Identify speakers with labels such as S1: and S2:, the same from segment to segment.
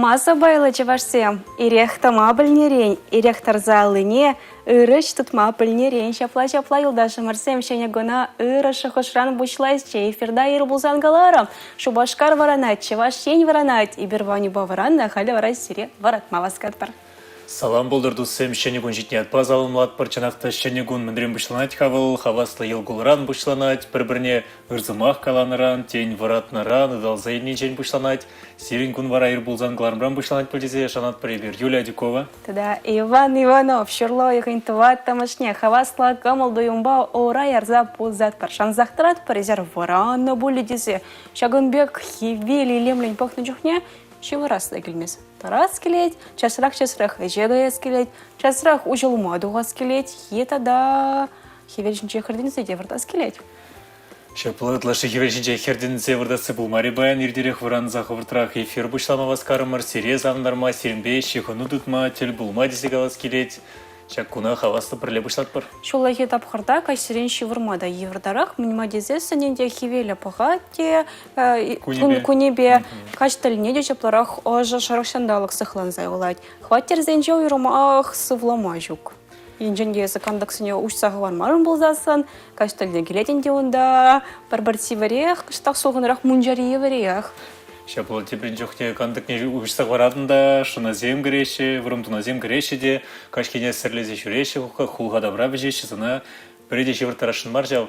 S1: Масӑпайлӑ чӑвашсем ирех тӑма пӗлнӗрен, ирех тӑрса аллине ырӑ ӗҫ тытма пӗлнӗрен ҫапла-ҫапла юлташӑмӑрсем ҫӗнӗ куна ырӑ шухӑшран пуҫлаҫҫӗ. Эфирта ир пулсан каларӑм, Шупашкар вӑранать, Чӑваш Ен вӑранать. Эпир Ванюпа вӑраннӑ, халӗ вара сире вӑратма васкатпӑр.
S2: Салам пултӑр, туссем! Ҫӗнӗ кун ҫитнӗ ятпа саламлатпӑр. Чӑнах та ҫӗнӗ кун мӗнрен пуҫланать-ха вӑл? Хаваслӑ йӑл-кулӑран пуҫланать, пӗр-пӗрне ыр сӑмах каланӑран, тен, вӑратнӑран, ыталса илнинчен пуҫланать. Сирӗн кун вара ир пулсан кӑларӑмран пуҫланать пуль тесе шанатпӑр эпир. Юлия Адюкова.
S1: Тата Иван Иванов ҫурла уйӑхӗн тӑваттӑмӗшне хаваслӑ кӑмӑл-туйӑмпа ура ярса пусатпӑр. Шансах тӑратпӑр эсир вӑраннӑ пулӗ тесе. Ҫакӑн пек хӗвел илемлӗн пӑхнӑ чухне ҫывӑрас та килмест. Тӑрас килет, часрах-часрах ӗҫе каяс килет, часрах уҫӑлма тухас килет е тата хӗвел ҫинче хӗртӗнсе те выртас килет.
S2: Ҫапла ытлашши хӗвел ҫинче хӗртӗнсе выртасси пулмарӗ паян иртерех вӑранса хӑвӑртрах эфир пуҫлама васкарӑмӑр. Сире савӑнтарма, сирӗнпе ҫыхӑну тытма, тӗл пулма тесе калас килет. Ҫак куна хаваслӑ пӗрле пуҫлатпӑр.
S1: Ҫуллахи тапхӑрта каҫсерен ҫывӑрма та йывӑртарах. Мӗн-ма тесессӗн ӗнтӗ хӗвелӗ пӑхать те кунӗпе каҫ тӗлне те ҫапларах ӑшӑ шӑрӑх ҫанталӑк сыхланса юлать. Хваттерсенче уйрӑмах сывлама ҫук. Енчен те эсӗ кантӑксене уҫса хӑвармарӑн пулсассӑн, каҫ тӗлне килетӗн те унта пӗр-пӗр сивӗрех, кӑштах сулхӑнрах мунчари евӗрех.
S2: Ҫапла теприн чухне кантӑкне уҫса хӑваратӑн та шӑнасем кӗреҫҫӗ, вӑрӑм тунасем кӗреҫҫӗ те каҫхине сӗрлесе ҫӳреҫҫӗ, хулха тавра вӗҫеҫҫӗ сана. Пӗри те ҫывӑрттарасшӑн мар ҫав.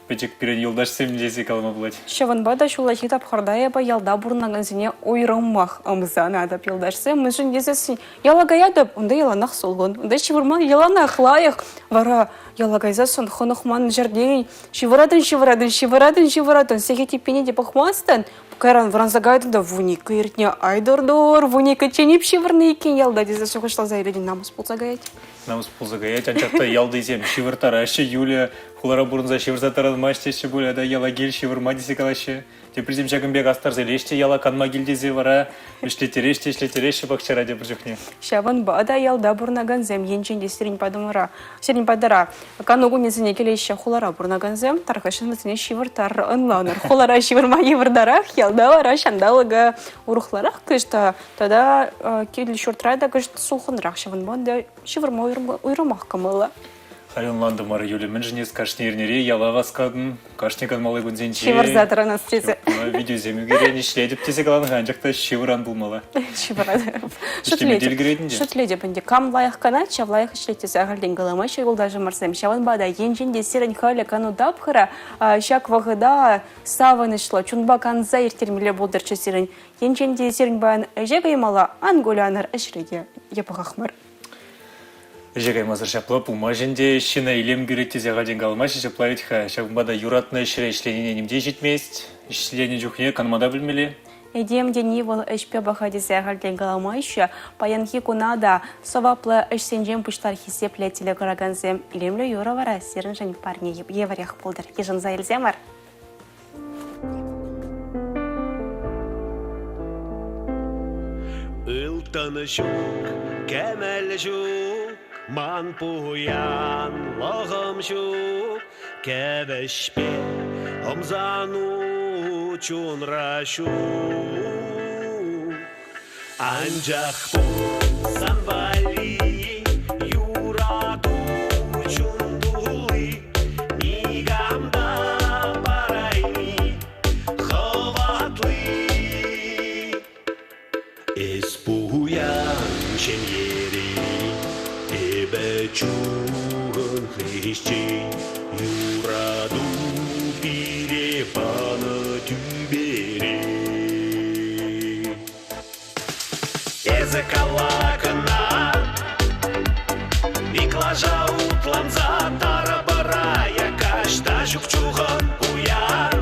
S2: Пӗчӗк пирӗн юлташсем тесе калама пулать.
S1: Ҫавӑнпа та ҫуллахи тапхӑрта эпӗ ялта пурӑнакансене уйрӑмах ӑмсанатӑп юлташсем. Мӗншӗн тесессӗн яла каятӑп, унта яланах сулхӑн, унта ҫывӑрма яланах лайӑх. Вара яла кайсассӑн хӑнӑхман ҫӗртен ҫывӑратӑн, ҫывӑратӑн, ҫывӑратӑн, ҫывӑратӑн, сехет типпине те пӑхмастӑн. Кайран вӑранса кайтӑн та 12 иртнӗ, ай-тур-тур, 12-ччен ҫывӑрнӑ иккен ялта тесе шухӑшласа илетӗн, намӑс пулса каять.
S2: Намӑс пулса каять, анчах та ялтисем ҫывӑрттараҫҫӗ, Юля хулара пурӑнса ҫывӑрса тӑранмасть теҫҫӗ пуль, ата яла кил ҫывӑрма тесе калаҫҫӗ. Теприсем ҫакӑн пек астарса илеҫ те яла канма кил тесе вара ӗҫлеттереҫ те ӗҫлеттереҫҫӗ пахчара тепӗр чухне.
S1: Ҫавӑнпа та ялта пурӑнакансем енчен те сирӗн патӑмӑра, сирӗн патӑра кану кунӗсене килеҫҫӗ хулара пурӑнакансем, тархасшӑн вӗсене ҫывӑртар ӑнланӑр. Хулара ҫывӑрма йывӑртарах, ялта вара ҫанталӑка урӑхларах кӑшт тата кил-ҫуртра та кӑшт сулхӑнрах, ҫавӑнпа та ҫывӑрма уйрӑмах кӑмӑллӑ.
S2: Халь ӑнлантӑмӑр, Юля, мӗншӗн эс кашни эрнере яла васкатӑн, кашни канмалли кунсенче
S1: ҫывӑрса тӑранас тесе.
S2: Видеосем ӳкерен, ӗҫлетӗп тесе каланӑ-ха, анчах та ҫывӑран пулмалла.
S1: Ҫывӑратӑп. Шӳтлетӗп ӗнтӗ. Кам лайӑх канать, ҫав лайӑх ӗҫлет тесе ахальтен каламаҫҫӗ юлташӑмӑрсем. Ҫавӑнпа та енчен те сирӗн халӗ кану тапхӑрӗ ҫак вӑхӑта савӑнӑҫлӑ, чунпа канса ирттермелле пултӑрччӗ сирӗн. Енчен те сирӗн паян ӗҫе каймалла, ан кулянӑр, ӗҫре те япӑхах мар.
S2: Ӗҫе каймасӑр ҫапла пулмасть ӗнтӗ. Ҫынна илем кӳрет тесе ахальтен каламаҫҫӗ ҫапла вӗт-ха. Ҫавӑнпа та юратнӑ ӗҫре ӗҫленине ним те ҫитмест. Ӗҫленӗ чухне канма та пӗлмелле.
S1: Этем тени вӑл ӗҫпе паха тесе ахальтен каламаҫҫӗ. Паянхи куна та сӑваплӑ ӗҫсенчен пуҫтар хисеплӗ телекуракансем. Илемлӗ юрӑ вара сирӗншӗн парне евӗрех пултӑр. Йышӑнса илсемӗр.
S3: Ылтӑн ҫук, кӗмӗл ҫук, ман пуянлӑхӑм ҫук, кӗвӗҫпе ӑмсану чунра ҫук. Анчах пур сан валли юрату чун тулли, никам та парайми хӑватли. Эс пуян ҫемьери, эпӗ чухӑн хресчен, юрату пире панӑ тӳперен. Эсӗ кала кӑна, Миклаша утланса тарӑпӑра каҫта ҫук чухӑн пуян.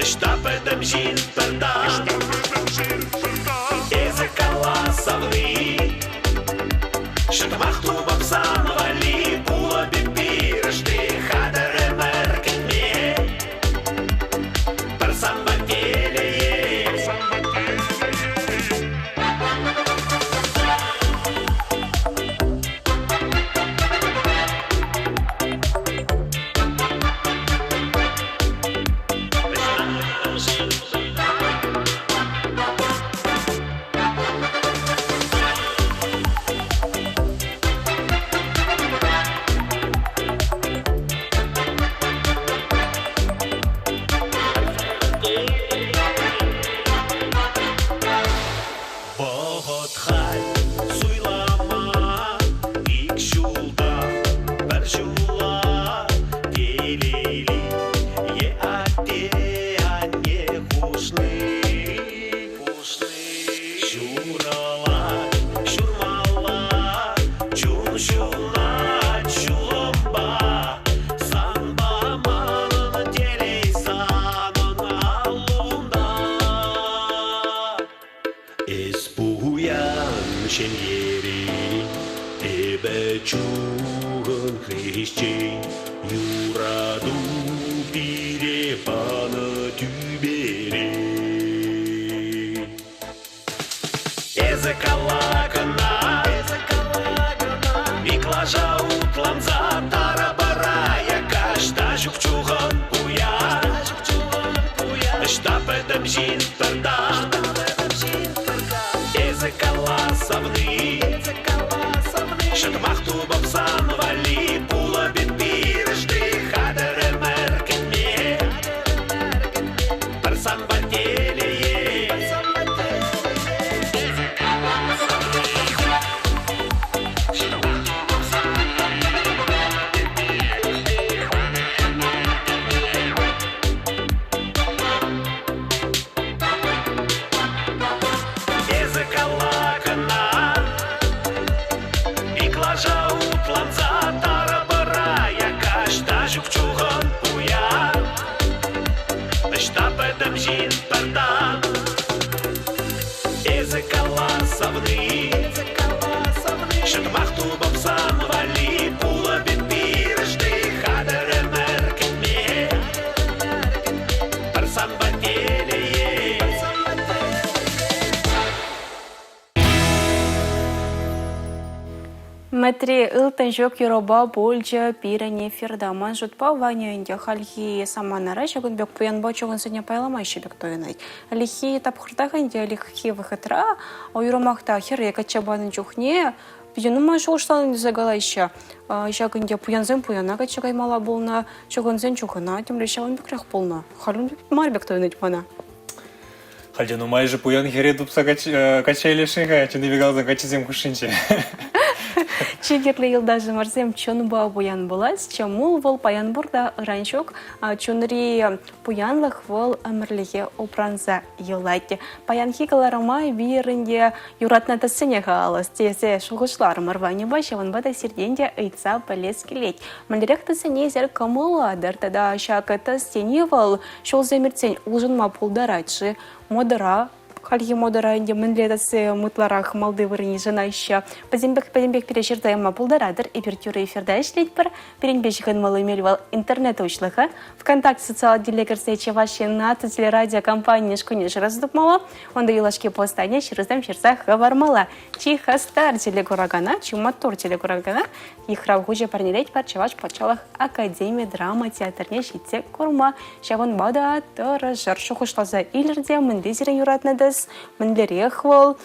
S3: Ӑҫта пӗтӗм ҫын пӗртан. Эсӗ кала савни, Ҫӑтмах тупӑп сан валли пулӑ пек пирӗшти хатӗр ӗмӗр кӗтме. Пӗр санпа телее. Вӑхӑт халь суйлама ик ҫулта пӗр ҫула телейли е атте-анне хушни. Ҫурӑлать ҫурмалла чун ҫунать ҫулӑмпа санпа манӑн телей санӑн аллунта. Эс пуян ҫемьери, эпӗ чухӑн хресчен, юрату пире панӑ тӳперен. Эсӗ кала кӑна, Миклаша утланса тара-пара каҫ та ҫук чухӑн пуян. Ӑҫта пӗтӗм ҫын пӗртан? Эсӗ кала савни, Ҫӑтмах тупӑп сан валли пулӑ пек пирӗшти хатӗр ӗмӗр кӗтме. Пӗр санпа телее. Эсӗ кала кӑна, ик лаша утланса тарӑпӑра каҫ та ҫук чухӑн пуян. Ӑҫта пӗтӗм ҫын пӗртан? Эсӗ кала савни, ҫӑтмах тупӑп сан валли пулӑ пек пирӗшти хатӗр ӗмӗр кӗтме. Пӗр санпа телее.
S1: Мӗтри ылтӑн ҫук юрӑпа пулчӗ пирӗн эфирта. Ман шутпа, Ваня ӗнтӗ хальхи саманара ҫакӑн пек пуянпа чухӑнсене пайламаҫҫӗ пек туйӑнать. Ӗлӗкхи тапхӑртах ӗнтӗ, ӗлӗкхи вӑхӑтра уйрӑмах та хӗре качча панӑ чухне питӗ нумай шухӑшланӑ тесе калаҫҫӗ. Ҫак ӗнтӗ пуянсем пуяна качча каймалла пулнӑ, чухӑнсен чухӑна темле ҫавӑн пекрех пулнӑ. Халь ун пек мар пек туйӑнать мана.
S2: Халь нумайӑшӗ пуян хӗре тупса качча илесшӗн-ха, чӑннипе каласан, каччӑсем хушшинче.
S1: Чи кирлӗ юлташӑмӑрсем чунпа пуян пуласчӗ. Мул вӑл паян пур та ыран ҫук. Чунри пуянлӑх вӑл ӗмӗрлӗхе упранса юлать. Паянхи кӑларӑма пирӗн те юратнӑ тӗссене халаллас тесе шухӑшларӑмӑр Ваньӑпа, ҫавӑнпа та сиртен те ыйтса пӗлес килет. Мӗнлерех тӗссене эсир кӑмӑллатӑр тата ҫак тӗс тени вӑл Ҫулсем иртсен улшӑнма пултарать-ши? Модӑра, хальхи модӑра ӗнтӗ мӗнле тӗссем ытларах малти вырӑн йышӑнаҫҫӗ? Пӗтӗмпех пӗтӗмпех пире ҫырса яма пултаратӑр. Эпир тӳрӗ эфирта ӗҫлетпӗр. Пирӗнпе ҫыхӑнмалли мел вӑл интернет уҫлӑхӗ. ВКонтакте социаллӑ тӗле кӗрсе Чӑваш Ен наци телерадиокомпанийӗн шкулне шыраса тупмалла. Унта юлашки постане ҫырусем ҫырса хӑвармалла. Чи хастар телекуракана, чи маттур телекуракана Йыхрав хучӗ парнелетпӗр Чӑваш патшалӑх академи драма театрне ҫитсе курма. Ҫавӑнпа та тӑрӑшӑр, шухӑшласа илӗр те мӗнле сире юратнӑ тӗс, мӗнлерех вӑл.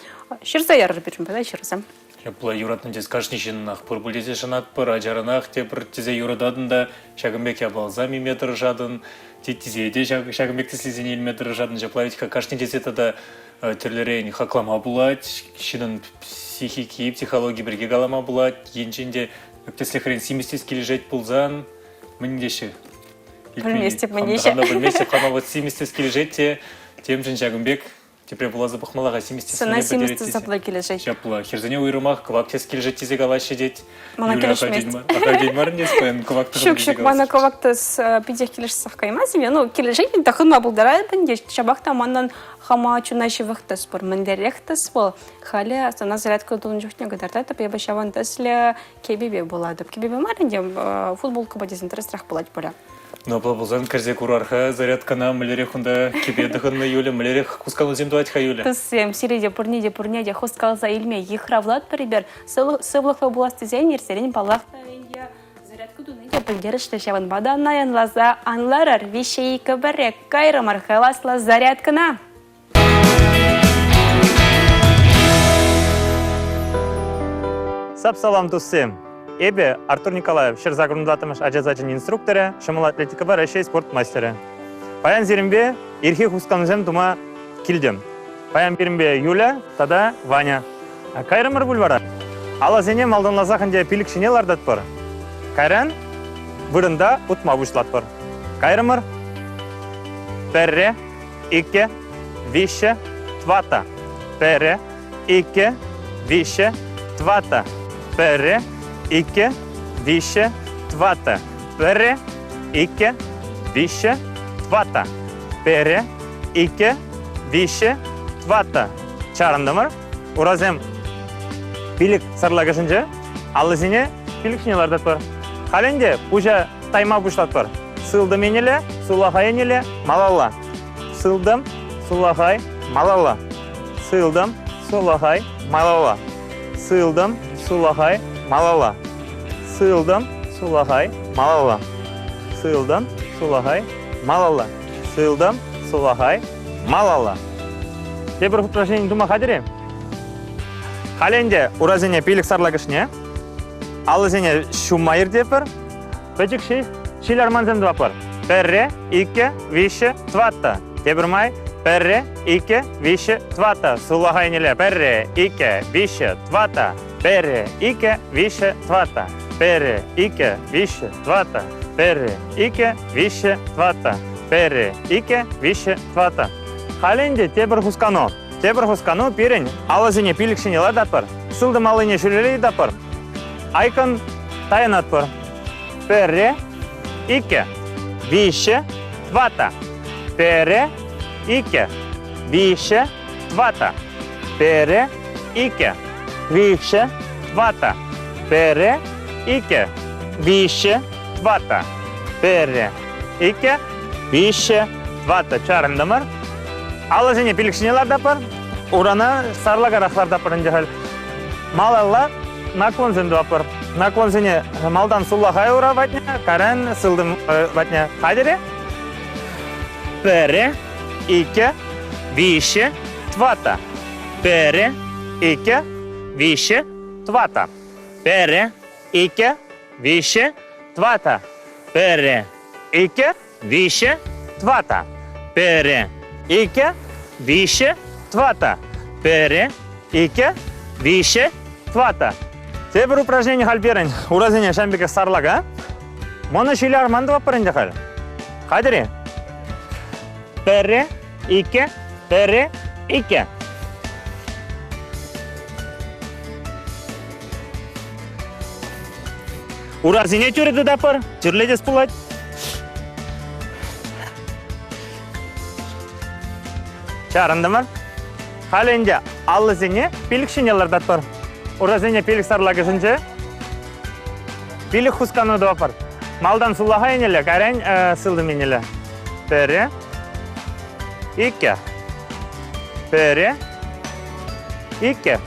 S1: Ҫырса ярӑр пирӗн пата ҫырса.
S2: Ҫапла юратнӑ тес кашни ҫыннах пур пуль тесе шанатпӑр, ачаранах тепӗр тесе юрататӑн та ҫакӑн пек япаласам илме тӑрӑшатӑн, теттисене те ҫакӑн пек тӗслисене илме тӑрӑшатӑн. Ҫапла вӗт-ха кашни тесе тата тӗрлӗрен хаклама пулать, ҫыннӑн психики, психологи пирки калама пулать. Енчен те тӗслӗхрен симӗс тӗс килӗшет пулсан, мӗн теҫҫӗ?
S1: Пӗлместӗп, мӗн теҫҫӗ.
S2: Хам та пӗлместӗп, хама вот симӗс тӗс килӗшет те, темшӗн ҫакӑн пек тепре вуласа пӑхмалла-ха симӗс тӗс
S1: Сана симӗс тӗс апла килӗшет.
S2: Ҫапла, хӗрсене уйрӑмах кӑвак тӗс килӗшет тесе калаҫҫӗ тет.
S1: Мана килӗшмест.
S2: Ахальтен мар ӗнтӗ паян кӑвак тӑхӑннӑ
S1: Ҫук, ҫук, мана кӑвак тӗс питех килӗшсех каймасть. Ну, килӗшет, тӑхӑнма пултаратӑн те, ҫапах та манӑн Хама чуна ҫывӑх тӗс пур. Мӗнлерех тӗс вӑл? Халӗ сана зарядка тунӑ чухне кӑтартатӑп, эпӗ ҫавӑн тӗслӗ кӗпепе пулатӑп. Кӗпепе мар ӗнтӗ, футболкӑпа тесен тӗрӗсрех пулать пулӗ.
S2: Ну, апла пулсан кӗрсе курар-ха зарядкӑна мӗнлерех унта кӗпе тӑхӑннӑ Юля, мӗнлерех хусканусем тӑвать-ха Юля?
S1: Тӗссем сире те пурне те пурне те хускалса илме йыхравлатпӑр эпир. Сывлӑхлӑ пулас тесен ирсерен паллах та ӗнтӗ Зарядка туни те пӗлтерӗшлӗ, ҫавӑнпа та наянласа ан ларӑр. Виҫҫе иккӗ пӗрре кайрӑмӑр хаваслӑ зарядкӑна.
S4: Сап-салам, туссем! Эпӗ Артур Николаев, 184-мӗш ача сачӗн инструкторӗ, ҫӑмӑл атлетикӑпа Раҫҫей спорт мастерӗ. Паян сирӗнпе ирхи хусканусем тума килтӗм. Паян пирӗнпе Юля тата Ваня. Кайрӑмӑр пуль вара. Алӑсене малтанласах ӗнтӗ пилӗк ҫине лартатпӑр. Кайран вырӑнта утма пуҫлатпӑр. Кайрӑмӑр. Пӗрре, иккӗ, виҫҫӗ, тӑваттӑ. Пӗрре, иккӗ, виҫҫӗ, тӑваттӑ. Пӗрре, иккӗ, виҫҫӗ, тӑваттӑ. Пӗрре, иккӗ, виҫҫӗ, тӑваттӑ. Пӗрре, иккӗ, виҫҫӗ, тӑваттӑ. Чарӑнтӑмӑр. Урасем пилӗк сарлакӑшӗнче, аллисене пилӗк ҫине лартатпӑр. Халь ӗнтӗ пуҫа тайма пуҫлатпӑр. Сылтӑм еннелле, сулахай еннелле, малалла. Сылтӑм, сулахай, малалла. Сылтӑм, сулахай, малалла. Сылтӑм, сулахай, малалла. Сылтӑм, сулахай, малалла. Сылтӑм, сулахай, малалла. Сылтӑм, сулахай, малалла. Тепӗр упражнени тума хатӗр-и? Халӗ ӗнтӗ урасене пилӗк сарлакӑшне, алӑсене ҫумма иртетпӗр. Пӗчӗк ҫил армансем тӑватпӑр. Пӗрре, иккӗ, виҫҫӗ, тӑваттӑ. Тепӗр май пӗрре, иккӗ, виҫҫӗ, тӑваттӑ. Сулахай еннелле пӗрре, иккӗ, виҫҫӗ, тӑваттӑ. Пӗрре, иккӗ, виҫҫӗ, тӑваттӑ. Пӗрре, иккӗ, виҫҫӗ, тӑваттӑ. Пӗрре, иккӗ, виҫҫӗ, тӑваттӑ. Пӗрре, иккӗ, виҫҫӗ, тӑваттӑ. Халӗ ӗнтӗ тепӗр хускану. Тепӗр хускану пирӗн алӑсене пилӗк ҫине лартатпӑр, сылтӑм аллине ҫӳлелле йӑтатпӑр. Айкӑн тайӑнатпӑр. Пӗрре, иккӗ, виҫҫӗ, тӑваттӑ. Пӗрре, иккӗ, виҫҫӗ, тӑваттӑ. Пӗрре, иккӗ, виҫҫӗ, тӑваттӑ. Пӗрре, иккӗ, виҫҫӗ, тӑваттӑ. Пӗрре, иккӗ, виҫҫӗ, тӑваттӑ. Чарӑнтӑмӑр. Алӑсене пилӗк ҫине лартатпӑр. Урана сарлакарах лартатпӑр ӗнтӗ халь. Малалла наклонсем тӑватпӑр. Наклонсене малтан сулахай ура патне, кайран сылтӑм патне. Хатӗр-и? Пӗрре, иккӗ, виҫҫӗ, тӑваттӑ. Пӗрре, иккӗ, виҫҫӗ, тӑваттӑ. Пӗрре, иккӗ, виҫҫӗ, тӑваттӑ. Пӗрре, иккӗ, виҫҫӗ, тӑваттӑ. Пӗрре, иккӗ, виҫҫӗ, тӑваттӑ. Пӗрре, иккӗ, виҫҫӗ, тӑваттӑ. Тепӗр упражнени халь пирӗн. Урасене ҫам пекех сарлака. Мӑнӑ ҫилӗ арман тӑватпӑр ӗнтӗ халь. Хатӗр-и? Пӗрре, иккӗ, пӗрре, иккӗ. Урасене тӳрӗ тытатпӑр, тӳрлетес пулать. Чарӑнтӑмӑр. Халӗ ӗнтӗ алӑсене пилӗк ҫине лартатпӑр. Урасене пилӗк сарлакӑшӗнче пилӗк хускану тӑватпӑр. Малтан сулахай еннелле, кайран сылтӑм еннелле. Пӗрре, иккӗ, пӗрре, иккӗ,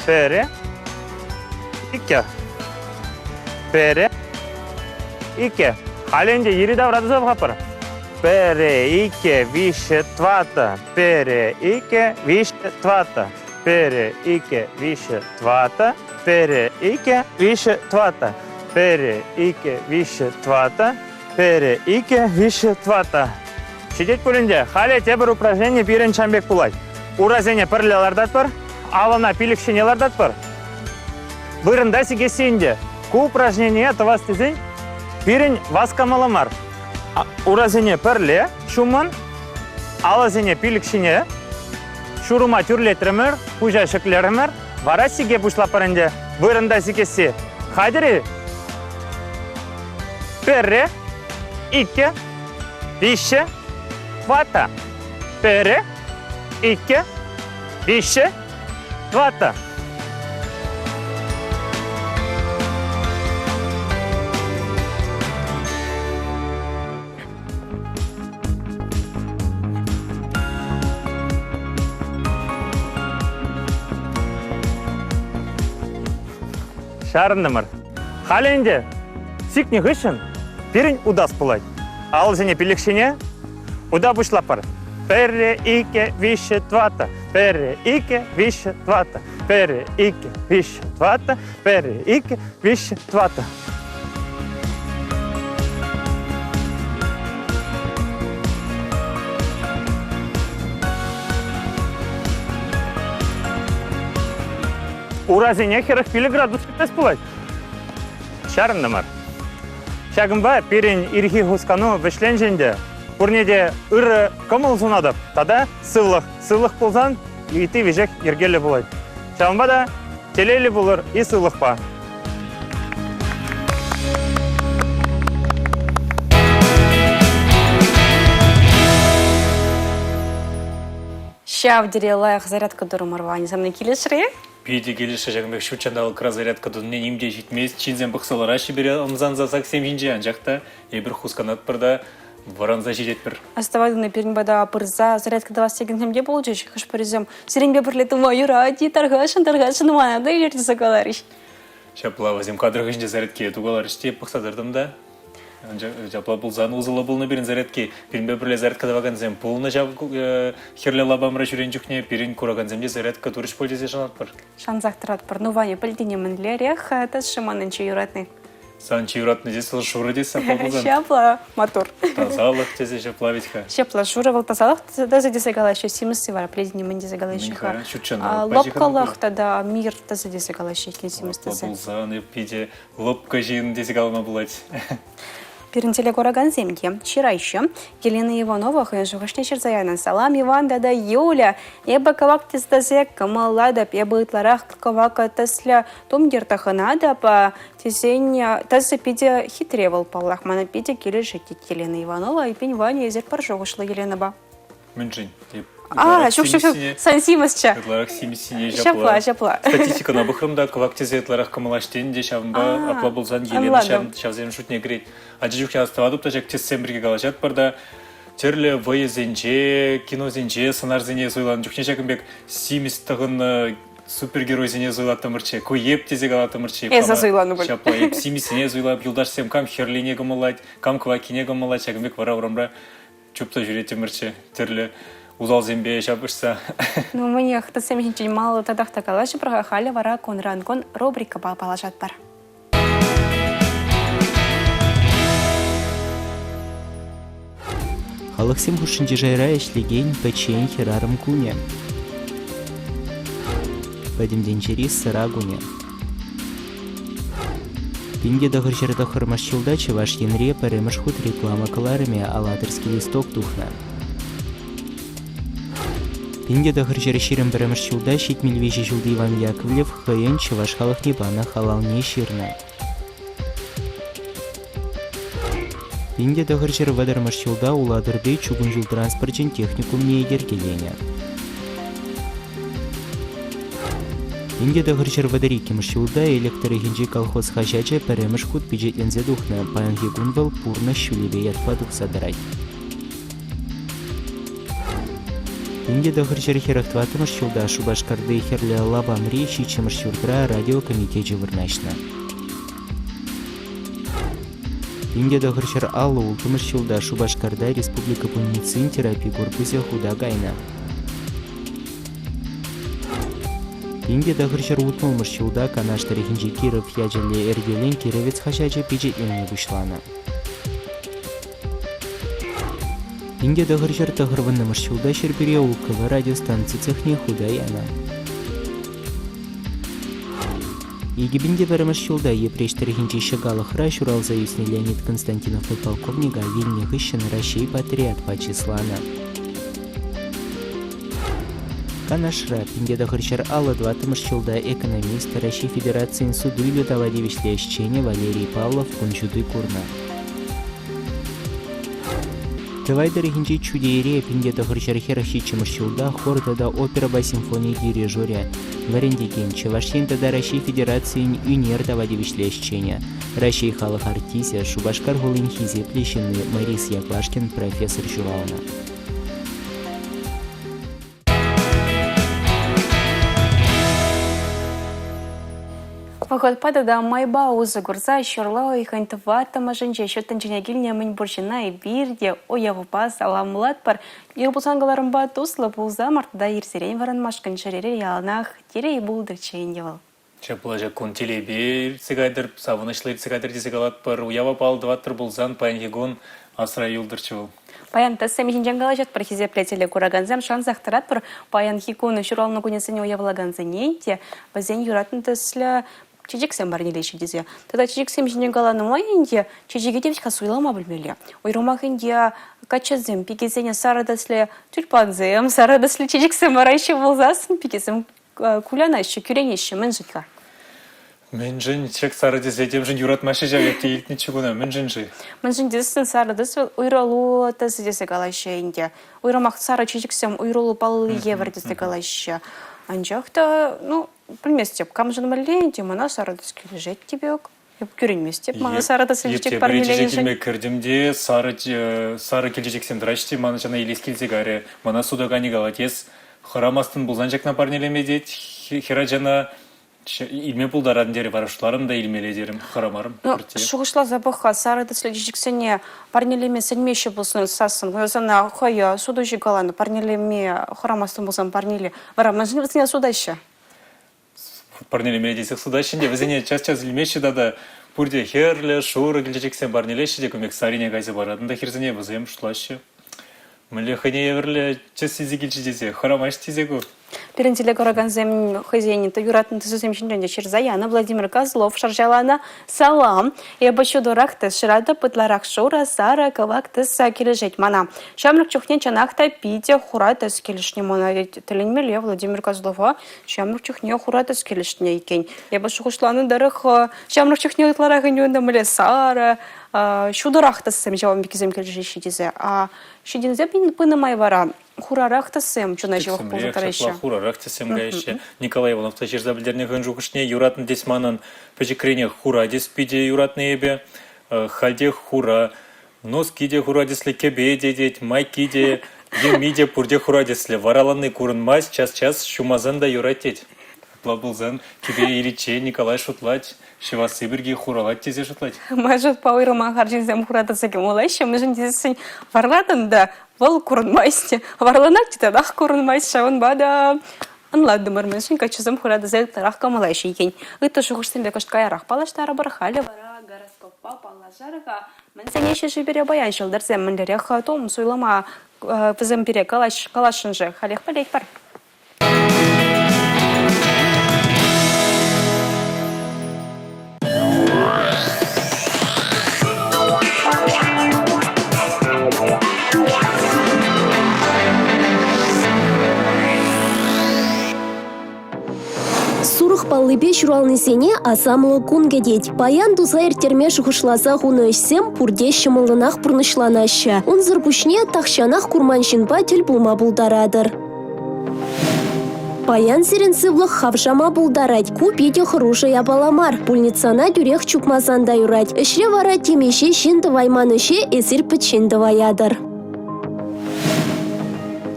S4: пӗрре, иккӗ, пӗрре, иккӗ. Халӗ ӗнтӗ йӗри-тавра туса пӑхатпӑр. Пӗрре, иккӗ, виҫҫӗ, тӑваттӑ. Пӗрре, иккӗ, виҫҫӗ, тӑваттӑ. Пӗрре, иккӗ, виҫҫӗ, тӑваттӑ. Пӗрре, иккӗ, виҫҫӗ, тӑваттӑ. Пӗрре, иккӗ, виҫҫӗ, тӑваттӑ. Пӗрре, иккӗ, виҫҫӗ, тӑваттӑ. Ҫитет пуль ӗнтӗ. Халӗ тепӗр упражнени пирӗн ҫам пек пулать. Урасене пӗрле лартатпӑр, алӑна пилӗк ҫине лартатпӑр. Вырӑнта сикесси ӗнтӗ. Ку упражнение тӑвас тесен пирӗн васкамалла мар. Урасене пӗрле ҫумӑн, алӑсене пилӗк ҫине, ҫурӑма тӳрлетрӗмӗр, пуҫа ҫӗклерӗмӗр, вара сике пуҫлатпӑр ӗнтӗ. Вырӑнта сикесси. Хатӗр-и? Пӗрре, иккӗ, виҫҫӗ, тӑваттӑ. Пӗрре, иккӗ, виҫҫӗ, тӑваттӑ. Чарӑнтӑмӑр. Халӗ ӗнтӗ сикнӗ хыҫҫӑн пирӗн утас пулать. Алӑсене пилӗк ҫине ута пуҫлатпӑр. Пӗрре, иккӗ, виҫҫӗ, тӑваттӑ. Пӗрре, иккӗ, виҫҫӗ, тӑваттӑ. Пӗрре, иккӗ, виҫҫӗ, тӑваттӑ. Пӗрре, иккӗ, виҫҫӗ, тӑваттӑ. Урасене 45 градус ҫӗклес пулать. Чарӑнтӑмӑр. Ҫакӑнпа пирӗн ирхи хускану вӗҫленчӗ ӗнтӗ. Пурне те ырӑ кӑмӑл сунатӑп тата сывлӑх. Сывлӑх пулсан ытти веҫех йӗркеллӗ пулать. Ҫавӑнпа та телейлӗ пулӑр и сывлӑхпа.
S1: Ҫав тери лайӑх зарядка турӑмӑр, Ваня. Сана килӗшрӗ?
S2: Питӗ килӗшрӗ ҫакӑн пек ҫут ҫанталӑкра зарядка тунине ним те ҫитмест. Ҫынсем пӑхса лараҫҫӗ пире ӑмсанса саксем ҫинче, анчах та эпир хусканатпӑр та вӑранса ҫитетпӗр.
S1: Астӑватӑн-и, пирӗн пата пырса зарядка тӑвас текенсем те пулчӗҫ. Хӑш-пӗрисем сирӗнпе пӗрле тума юрать-и, тархасшӑн, тархасшӑн мана та илӗртсе каларӗҫ.
S2: Ҫапла вӗсем кадр хыҫӗнче зарядки тукаларӗҫ те пӑхса тӑртӑм та. Анчах ҫапла пулсан усӑллӑ пулнӑ пирӗн зарядки. Пирӗнпе пӗрле зарядка тӑвакансем пулнӑ ҫав хӗрлӗ лапамра ҫӳренӗ чухне пирӗн куракансем те зарядка турӗҫ пуль тесе шанатпӑр.
S1: Шансах тӑратпӑр. Ну, Ваня, пӗлтӗне мӗнлерех тӑсшӗ манӑн чи юратни?
S2: Сан чи юратнӑ тесе вӑл шурӑ тесе апла пулсан.
S1: Ҫапла, матур.
S2: Тасалӑх тесе ҫапла вӗт-ха.
S1: Ҫапла, шурӑ вӑл тасалӑх таса тесе калаҫҫӗ, симӗсси вара плетени мӗн тесе калаҫҫӗ-ха?
S2: Ҫутҫанталӑк
S1: Лӑпкӑлӑх тата мир таса тесе калаҫҫӗ иккен симӗс тесе.
S2: Пулсан эп питӗ лӑпкӑ ҫын тесе калама пулать.
S1: Пирӗн телекуракансем те ҫыраҫҫӗ. Елена Иванова хӑйӗн шухӑшне ҫырса янӑ. Салам, Иван тата Юля! Эпӗ кӑвак тӗслесе кӑмӑллатӑп. Эпӗ ытларах кӑвак тӗслӗ тумтир тӑхӑнатӑп. Тесен тӗсӗ питӗ хитре вӑл, паллах. Мана питӗ килӗшет, тет Елена Иванова. Эппин, Ваня, эсир пӗр шухӑшлӑ Еленӑпа.
S2: Мӗншӗн?
S1: А, ҫук, ҫук, ҫук, сан симӗсчӗ.
S2: Ытларах симӗссине ҫапла.
S1: Ҫапла, ҫапла.
S2: Статистикӑна пӑхрӑм та, кӑвак тесе ытларах кӑмӑлаҫ тенӗ те, ҫавӑнпа апла пулсан Елена ҫавсен шутне кӗрет. Ача чухне астӑватӑп та ҫак тӗссем пирки калаҫатпӑр та, тӗрлӗ вӑйӑсенче, киносенче сӑнарсене суйланӑ чухне ҫакӑн пек симӗс тӑхӑннӑ супергеройсене суйлаттӑмӑрччӗ. Ку еп тесе калаттӑмӑрччӗ.
S1: Эсӗ суйланӑ пуль.
S2: Ҫапла, эп симӗссине суйлап, юлташсем кам хӗрлине кӑмӑллать, кам кӑваккине кӑмӑллать, ҫакӑн пек вара урамра чупса ҫӳреттӗмӗрччӗ тӗрлӗ усалсемпе ҫапӑҫса.
S1: Ну, мӗнех, тӗссем ҫинчен малалла татах та калаҫӑпӑр-ха, халӗ вара кунран-кун рубрикӑпа паллашатпӑр.
S5: Халӑхсем хушшинчи шайра ӗҫлекен пӗччен хӗрарӑм кунӗ. Пӗтӗм тӗнчери сӑра кунӗ. 1909 ҫулта Чӑваш Енре пӗрремӗш хут реклама кӑларӑмӗ «Алатырский листок» тухнӑ. 1921 ҫулта 73 ҫулти Иван Яковлев хӑйӗн чӑваш халӑхне панӑ халалне ҫырнӑ. 1930 ҫулта Улатӑрти чукун ҫул транспорчӗн техникумне йӗркеленӗ. 1932 ҫулта Элӗк тӑрӑхӗнчи колхоз хаҫачӗ пӗрремӗш хут пичетленсе тухнӑ. Паянхи кун вӑл «Пурнӑҫ ҫулӗпе» ятпа тухса тӑрать. 1944 ҫулта Шупашкарти Хӗрлӗ лапамри ҫиччӗмӗш ҫуртра радио комитечӗ вырнаҫнӑ. 1956 ҫулта Шупашкарта республика пульницин терапи корпусӗ хута кайнӑ. 1960 ҫулта Канаш тӑрӑхӗнчи Киров ячӗллӗ эртелӗн Кировец хаҫачӗ пичетленме пуҫланӑ. 1990 ҫулта Ҫӗрпӳре УКВ радиостанци цехне хута янӑ. 2001 ҫулта Йӗпреҫ тӑрӑхӗнчи Ҫӑкалӑхра ҫуралса ӳснӗ Леонид Константинов подполковника вилнӗ хыҫҫӑн Раҫҫей патриотпа чысланӑ. Канашра 1954 ҫулта экономист, Раҫҫей Федерацийӗн суту-илӳ тава тивӗҫлӗ ӗҫченӗ Валерий Павлов кун ҫути курнӑ. Тӑвай тӑрӑхӗнчи Чутейре 1947 ҫулта хор тата оперӑпа симфони дирижерӗ, вӗрентекен, Чӑваш Ен тата Раҫҫей Федерацийӗн ӳнер тава тивӗҫлӗ ӗҫченӗ, Раҫҫей халӑх артисчӗ, Шупашкар хулин хисеплӗ ҫынни Морис Яклашкин профессор ҫуралнӑ.
S1: Вӑхӑтпа тата майпа усӑ курса ҫурла уйӑхӗн тӑваттӑмӗшӗнче ҫут тӗнчене килнӗ мӗнпур ҫынна эпир те уявпа саламлатпӑр. Ир пулсан кӑларӑмпа туслӑ пулса мартта ирсерен вӑранмашкӑн чӗрере яланах телей пултӑрччӗ ӗнтӗ вӑл.
S2: Ҫапла ҫак кун телейпе иртсе кайтӑр, савӑнӑҫлӑ иртсе кайтӑр тесе калатпӑр. Уява паллӑ тӑваттӑр пулсан паянхи кун асра юлтӑрччӗ вӑл.
S1: Паян тӗссем ҫинчен калаҫатпӑр хисеплӗ телекуракансем. Шансах тӑратпӑр, паянхи кун ҫуралнӑ кунӗсене уявлакансене те вӗсен юратнӑ тӗслӗ чечексем парнелеҫҫӗ тесе. Тата чечексем ҫинчен каланӑ май ӗнтӗ чечеке те вӗт-ха суйлама пӗлмелле. Уйрӑмах ӗнтӗ каччӑсем, пикесене сарӑ тӗслӗ тюльпансем, сарӑ тӗслӗ чечексем параҫҫӗ пулсассӑн пикесем кулянаҫҫӗ, кӳренеҫҫӗ. Мӗншӗн-ха?
S2: Мӗншӗн ҫак сарӑ тӗсе темшӗн юратмаҫҫӗ ҫав эп те илтнӗччӗ куна. Мӗншӗн-ши?
S1: Мӗншӗн тесен сарӑ тӗс вӑл уйрӑлу тӗсӗ тесе калаҫҫӗ ӗнтӗ. Уйрӑмах сарӑ чечексем уйрӑлу палли евӗр тесе калаҫҫӗ. Анчах та, ну, пӗлместӗп, камшӑн мӗнле ӗнтӗ, мана сарӑ тӗс килӗшет те пек. Эп кӳренместӗп, мана сарӑ тӗслӗ чечек парнеленӗшӗн.
S2: Чечек илме кӗртӗм те сарӑ сарӑ килчечексем тӑраҫҫӗ те ман ҫана илес килсе кайрӗ. Мана сутаканӗ калать, эс хӑрамастӑн пулсан ҫакна парнелеме тет хӗрачана. Илме пултаратӑн терӗ вара шутларӑм та илмелле терӗм, хӑрамарӑм.
S1: Ну, шухӑшласа пӑх-ха, сарӑ тӗслӗ чечексене парнелеме сӗнмеҫҫӗ пулсан сассӑн, сана хӑй сутуҫӑ каланӑ, парнелеме хӑрамастӑн пулсан парнеле. Вара мӗншӗн вӗсене сутаҫҫӗ?
S2: Парнелеме тесех сутаҫҫӗ те, вӗсене час-час илмеҫҫӗ тата пурте хӗрлӗ, шурӑ чечексем парнелеҫҫӗ те кун пек сарине кайса паратӑн та хӗрсене вӗсем шутлаҫҫӗ. Мӗнле хӑйне евӗрлӗ чыс илсе килчӗ тесе, хӑрамасть тесе ку.
S1: Пирӗн телекуракансем хӑйсен юратнӑ тусӗсем ҫинчен те ҫырса янӑ. Владимир Козлов шӑрҫаланӑ «Салам! Эпӗ ҫутӑрах тӗс шыратӑп, ытларах шурӑ, сарӑ, кӑвак тӗс килӗшет мана. Ҫамрӑк чухне чӑнах та питӗ хура тӗс килӗшнӗ мана. Тӗлӗнмелле Владимир Козлова ҫамрӑк чухне хура тӗс килӗшнӗ иккен. Эпӗ шухӑшланӑ тӑрӑх, ҫамрӑк чухне ытларах ӗнтӗ унта мӗнле сарӑ, ҫутӑрах тӗссем ҫавӑн пеккисем килӗшеҫҫӗ тесе. А ҫитӗнсе пынӑ май вара хурарах тӗссем чуна ҫывӑх пулса тӑраҫҫӗ.
S2: Хурарах тӗссем каяҫҫӗ. Николай Иванов та ҫырса пӗлтернӗ хӑйӗн шухӑшне. Юратнӑ тес манӑн пӗчӗкренех хура тӗс питӗ юратнӑ эпӗ. Хальтех хура. Носки те хура тӗслӗ, кӗпе те тет, майки те, йӗми те пурте хура тӗслӗ. Вараланни курӑнмасть, час-час ҫумасан та юрать тет. Апла пулсан кӗпе иличчен Николай шутлать, ҫӑвасси пирки хуралать тесе шутлать.
S1: Ман шутпа уйрӑмах арҫынсем хура тӗсе кӑмӑллаҫҫӗ, мӗншӗн тесессӗн варлатӑн та вӑл курӑнмасть. Варланать те татах курӑнмасть, ҫавӑнпа та ӑнлантӑмӑр, мӗншӗн каччӑсем хура тӗсе ытларах кӑмӑллаҫҫӗ иккен. Ытти шухӑшсемпе кӑшт каярах паллаштарӑпӑр, халӗ вара гороскоппа паллашар-ха. Мӗн сӗнеҫҫӗ-ши пире паян ҫӑлтӑрсем, мӗнлерех тум суйлама вӗсем пире каласшӑн-ши? Халех пӗлетпӗр.
S6: Сурӑх паллипе ҫуралнисене асамлӑ кун кӗтет. Паян туса ирттерме шухӑшласа хунӑ ӗҫсем пурте ҫӑмӑллӑнах пурнӑҫланаҫҫӗ. Унсӑр пуҫне тахҫанах курман ҫынпа тӗл пулма пултаратӑр. Паян сирӗн сывлӑх хавшама пултарать. Ку питӗ хӑрушӑ япала мар. Пульницана тӳрех чупмасан та юрать. Ӗҫре вара темиҫе ҫын тӑвайман ӗҫе эсир пӗччен тӑваятӑр.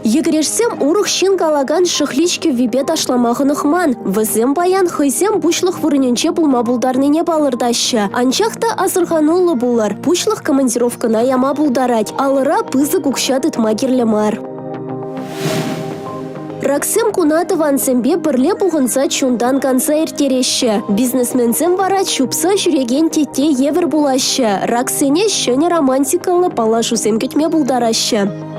S6: Йӗкӗрешсем урӑх ҫын калакан шӑхлич кӗввипе ташлама хӑнӑхман. Вӗсем паян хӑйсем пуҫлӑх вырӑнӗнче пулма пултарнине палӑртаҫҫӗ. Анчах та асӑрхануллӑ пулӑр. Пуҫлӑх командировкӑна яма пултарать. Алӑра пысӑк укҫа тытма кирлӗ мар. Раксем куна тӑвансемпе пӗрле пухӑнса чунтан канса ирттереҫҫӗ. Бизнесменсем вара чупса ҫӳрекен тетте евӗр пулаҫҫӗ. Раксене ҫӗнӗ романтикӑллӑ паллашусем кӗтме пултараҫҫӗ.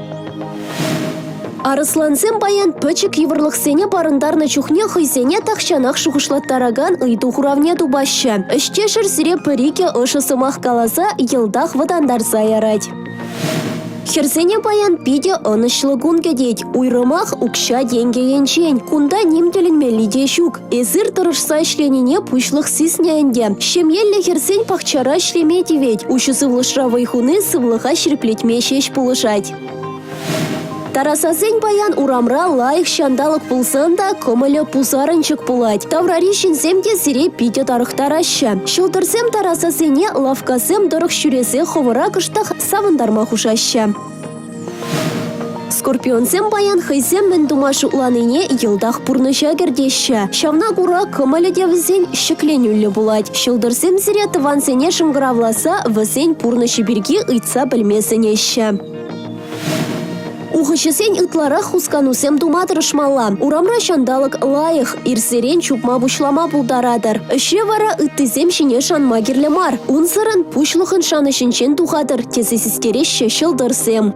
S6: Арӑслансем паян пӗчӗк йывӑрлӑхсене парӑнтарнӑ чухне хӑйсене тахҫанах шухӑшлаттаракан ыйту хуравне тупаҫҫӗ. Ӗҫтешӗр сире пӗр-икӗ ӑшӑ сӑмах каласа йӑлтах вӑтантарса ярать. Хӗрсене паян питӗ ӑнӑҫлӑ кун кӗтет. Уйрӑмах укҫа-тенкӗ енчен. Кунта ним тӗлӗнмелли те ҫук. Эсир тӑрӑшса ӗҫленине пуҫлӑх сиснӗ ӗнтӗ. Ҫемьеллӗ хӗрсен пахчара ӗҫлеме тивет. Уҫӑ сывлӑшра вӑй хуни сывлӑха ҫирӗплетме ҫеҫ пулӑшать. Тарасасен паян урамра лайӑх ҫанталӑк пулсан та кӑмӑлӗ пусарӑнчӑк пулать. Таврари ҫынсем те сире питӗ тарӑхтараҫҫӗ. Ҫӑлтӑрсем тарасасене лавккасем тӑрӑх ҫӳресе хӑвӑра кӑштах савӑнтарма хушаҫҫӗ. Скорпионсем паян хӑйсем мӗн тума шутланине йӑлтах пурнӑҫа кӗртеҫҫӗ. Ҫавна кура кӑмӑлӗ те вӗсен ҫӗкленӳллӗ пулать. Ҫӑлтӑрсем сире тӑвансене шӑнкӑравласа вӗсен пурнӑҫӗ пирки ыйтса пӗлме сӗнеҫҫӗ. Ухӑҫӑсен ытларах хусканусем тума тӑрӑшмалла. Урамра ҫанталӑк лайӑх, ирсерен чупма пуҫлама пултаратӑр. Ӗҫре вара ыттисем ҫине шанма кирлӗ мар. Унсӑрӑн пуҫлӑхӑн шанӑҫӗнчен тухатӑр, тесе систереҫҫӗ ҫӑлтӑрсем.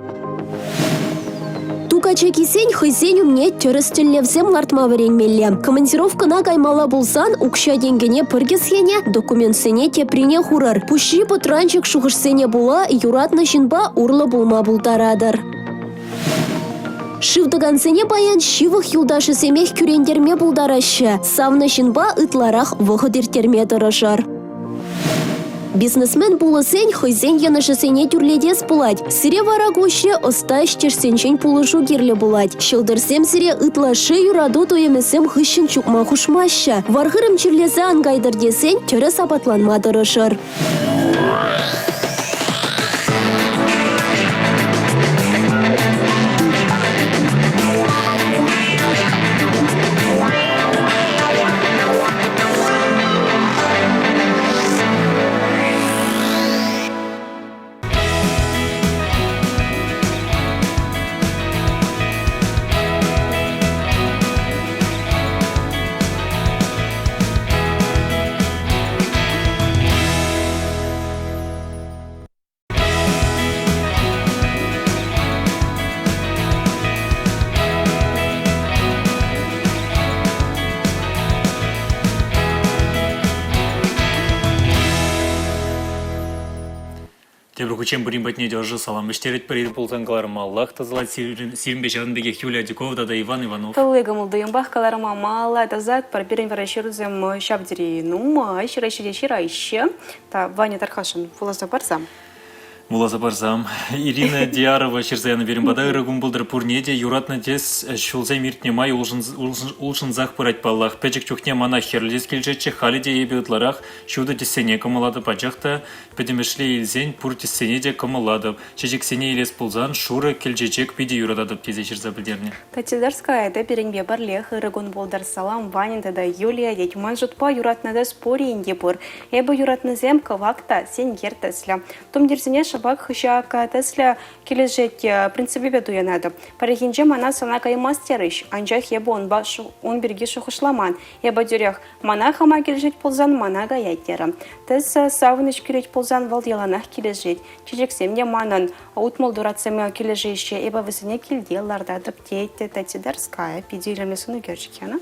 S6: качакисен хӑйсен умне тӗрӗс тӗллевсем лартма вӗренмелле. Командировкӑна каймалла пулсан укҫа-тенкӗне пӗр кӗсьене, документсене теприне хурӑр. Пуҫри пӑтранчӑк шухӑшсене пула юратнӑ ҫынпа урлӑ пулма пултаратӑр. Шыв тӑкансене паян ҫывӑх юлташӗсемех кӳрентерме пултараҫҫӗ. Савнӑ ҫынпа ытларах вӑхӑт ирттерме тӑрӑшӑр. Бизнесмен пулӑсен хӑйсен йӑнӑшӗсене тӳрлетес пулать. Сире вара ку ӗҫре ӑста ӗҫтешсенчен пулӑшу кирлӗ пулать. Ҫӑлтӑрсем сире ытлашши юрату туйӑмӗсем хыҫҫӑн чупма хушмаҫҫӗ. Вар-хырӑм чирлесе ан кайтӑр тесен тӗрӗс апатланма тӑрӑшӑр.
S2: Тепӗр хутчен пурин патне те ӑшӑ салам вӗҫтеретпӗр. Ир пулсан кӑлармаллах тӑсӑлать сирӗнпе ҫавӑн пекех Юлия Адюкова тата Иван Иванов.
S1: Тулли кӑмӑл-туйӑмпах кӑларма малалла тӑсатпӑр. Пирӗн вара ҫырусем ҫав тери нумай, ҫыраҫҫӗ те ҫыраҫҫӗ. Та Ваня тархасшӑн вуласа парсам.
S2: Вуласа парсам. Ирина Диарова ҫырса янӑ пирӗн пата ырӑ кун пултӑр пурне те юратнӑ тес ҫулсем иртнӗ май улшӑнсах пырать паллах. Пӗчӗк чухне мана хӗрлӗ тӗс килӗшетчӗ, халӗ те эпӗ ытларах ҫутӑ тӗссене кӑмӑллатӑп, анчах та пӗтӗмӗшле илсен пур тӗссене те кӑмӑллатӑп. Чечексене илес пулсан шурӑ кӗлчечек питӗ юрататӑп тесе ҫырса пӗлтернӗ.
S1: Татьянарская та пирӗнпе пӗрлех ырӑ кун пултӑр. Салам, Ваня тата Юлия тет. Ман шутпа юратнӑ тӗс пурин те пур. Эпӗ юратнисем кӑвак та сенкер тӗслӗ. Тумтирсене шӑпах хыҫа тӗслӗ килӗшет принципӗпе туянатӑп. Пӗррехинче мана сана каймасть терӗҫ, анчах эпӗ унпа ун пирки шухӑшламан. Эпӗ тӳрех мана хама килӗшет пулсан мана каять терӗм. Тӗс савӑнӑҫ кӳрет пулсан вӑл яланах килӗшет. Чечексем те манӑн 60 туратсем килӗшеҫҫӗ. Эпӗ вӗсене килте лартатӑп тет Татья Питӗ илемлӗ сӑнӳкерчӗк янӑ.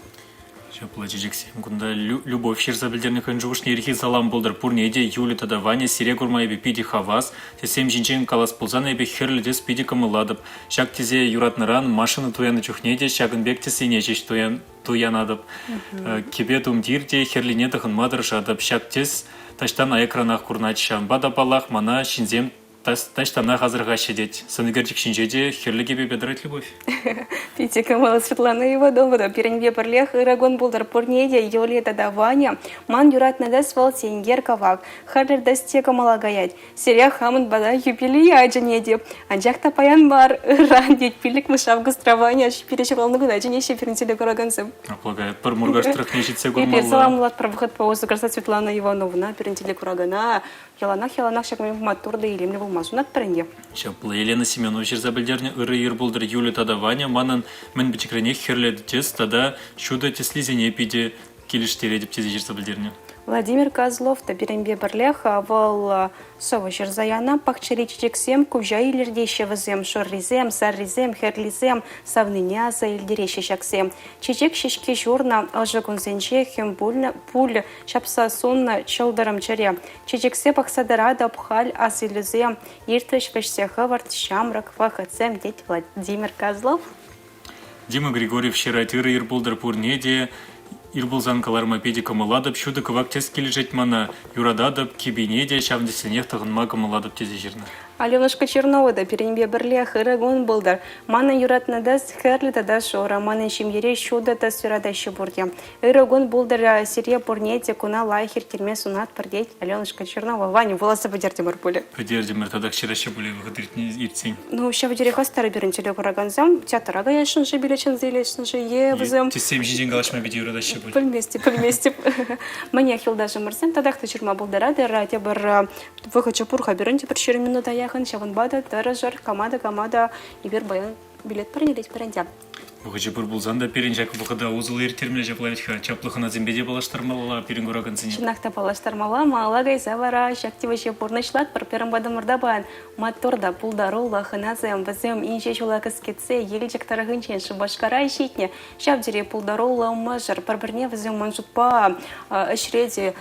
S2: Ҫапла чечексем кунта Любовь ҫырса пӗлтернӗ хӑйӗн шухӑшне ирхи салам пултӑр пурне те Юля тата Ваня сире курма эпӗ питӗ хавас. Тӗссем ҫинчен калас пулсан эпӗ хӗрлӗ тӗс питӗ кӑмӑллатӑп. Ҫак тӗсе юратнӑран машина туяннӑ чухне те ҫакӑн пек тӗссене ҫеҫ туянатӑп. Кӗпе тумтир те хӗрлине тӑхӑнма тӑрӑшатӑп. Ҫак тӗс таҫтан аякранах курӑнать. Ҫавӑнпа та, паллах, мана ҫынсем таҫтанах асӑрхаҫҫӗ тет. Сӑнӳкерчӗк ҫинче те хӗрлӗ кӗпепе тӑрать Любовь.
S1: Питӗ кӑмӑллӑ Светлана Иванова та пирӗнпе пӗрлех ырӑ кун пултӑр пурне те Юлия тата Ваня. Ман юратнӑ тӗс вӑл сенкер кӑвак. Хӗрлӗ тӗс те кӑмӑла каять. Сире хамӑн пата юбилея чӗнетӗп. Анчах та паян мар, ыран тет пиллӗкмӗш августра Ваня пире ҫуралнӑ куна чӗнеҫҫӗ пирӗн телекуракансем.
S2: Апла каятпӑр Муркаш тӑрӑхне ҫитсе курмалла.
S1: Эпир саламлатпӑр вӑхӑтпа усӑ курса Светлана Ивановна пирӗн телекуракана Яланах-яланах ҫак маттур та илемлӗ пулма сунатпӑр ӗнтӗ.
S2: Ҫапла Елена Семенова ҫырса пӗлтернӗ ырӑ ир пултӑр Юля тата Ваня манӑн мӗн пӗчӗкренех хӗрлӗ тӗс тата ҫутӑ тӗслисене питӗ килӗштеретӗп тесе ҫырса пӗлтернӗ.
S1: Владимир Козлов та пирӗнпе пӗрлех вӑл сӑвӑ ҫырса янӑ. Пахчари чечексем куҫа илӗртеҫҫӗ вӗсем, шуррисем, саррисем, хӗрлисем, савнине аса илтереҫҫӗ ҫаксем. Чечек ҫеҫке ҫурнӑ ӑшӑ кунсенче хӗм пулнӑ пуль Ҫапса суннӑ чӑлтӑрӑм чӗре. Чечексем пӑхса тӑратӑп халь асилӳсем. Иртрӗҫ вӗҫсе хӑвӑрт ҫамрӑк вӑхӑтсем, тет Владимир Козлов.
S2: Дима Григорьев ҫырать ырӑ ир пултӑр пурне те. Ир пулсан кӑларма питӗ кӑмӑллатӑп, ҫутӑ кӑвак тӗс килӗшет мана. Юрататӑп, кӗпине те ҫавӑн тӗссенех тӑхӑнма кӑмӑллатӑп тесе ҫырнӑ.
S1: Аленушка Чернова та пирӗнпе пӗрлех ырӑ кун пултӑр. Манӑн юратнӑ тӗс хӗрлӗ тата шурӑ. Манӑн ҫемьере ҫутӑ тӗс юратаҫҫӗ пурте. Ырӑ кун пултӑр сире пурне те куна лайӑх ирттерме сунатпӑр, тет Аленушка Чернова. Ваня, вуласа пӗтертӗмӗр пулӗ.
S2: Пӗтертӗмӗр татах ҫыраҫҫӗ пулӗ вӑхӑт иртсен.
S1: Ну, ҫав тери хастар пирӗн телекуракансем. Театра каясшӑн-ши, билет чӗнсе илесшӗн-ши е вӗсем...
S2: Тӗссем ҫинчен калаҫма питӗ юратаҫҫӗ пуль.
S1: Пӗлместӗп, пӗлместӗп. Мӗнех, юлташӑмӑрсем татах та ҫырма пултаратӑр. Тепӗр вӑхӑчӗ пур-ха пирӗн, тепӗр 20 минута яхӑн. Ҫавӑнпа та тӑрӑшӑр, кама та кама та эпир баян билет парнелетпӗр ӗнтӗ.
S2: Вӑхӑчӗ пур пулсан та пирӗн ҫак вӑхӑта усӑллӑ ирттермелле ҫапла вӗт-ха. Чаплӑ хӑнасемпе те паллаштармалла пирӗн куракансене.
S1: Чӑнах та паллаштармалла, малалла кайса вара ҫак тивӗҫе пурнӑҫлатпӑр. Пирӗн патӑмӑрта паян маттур та пултаруллӑ хӑнасем. Вӗсем инҫе ҫула кӗскетсе Елчӗк тӑрӑхӗнчен Шупашкара ҫитнӗ. Ҫав тери пултаруллӑ мӑшӑр. Пӗр-пӗрне вӗсем ман шутпа ӗҫре те,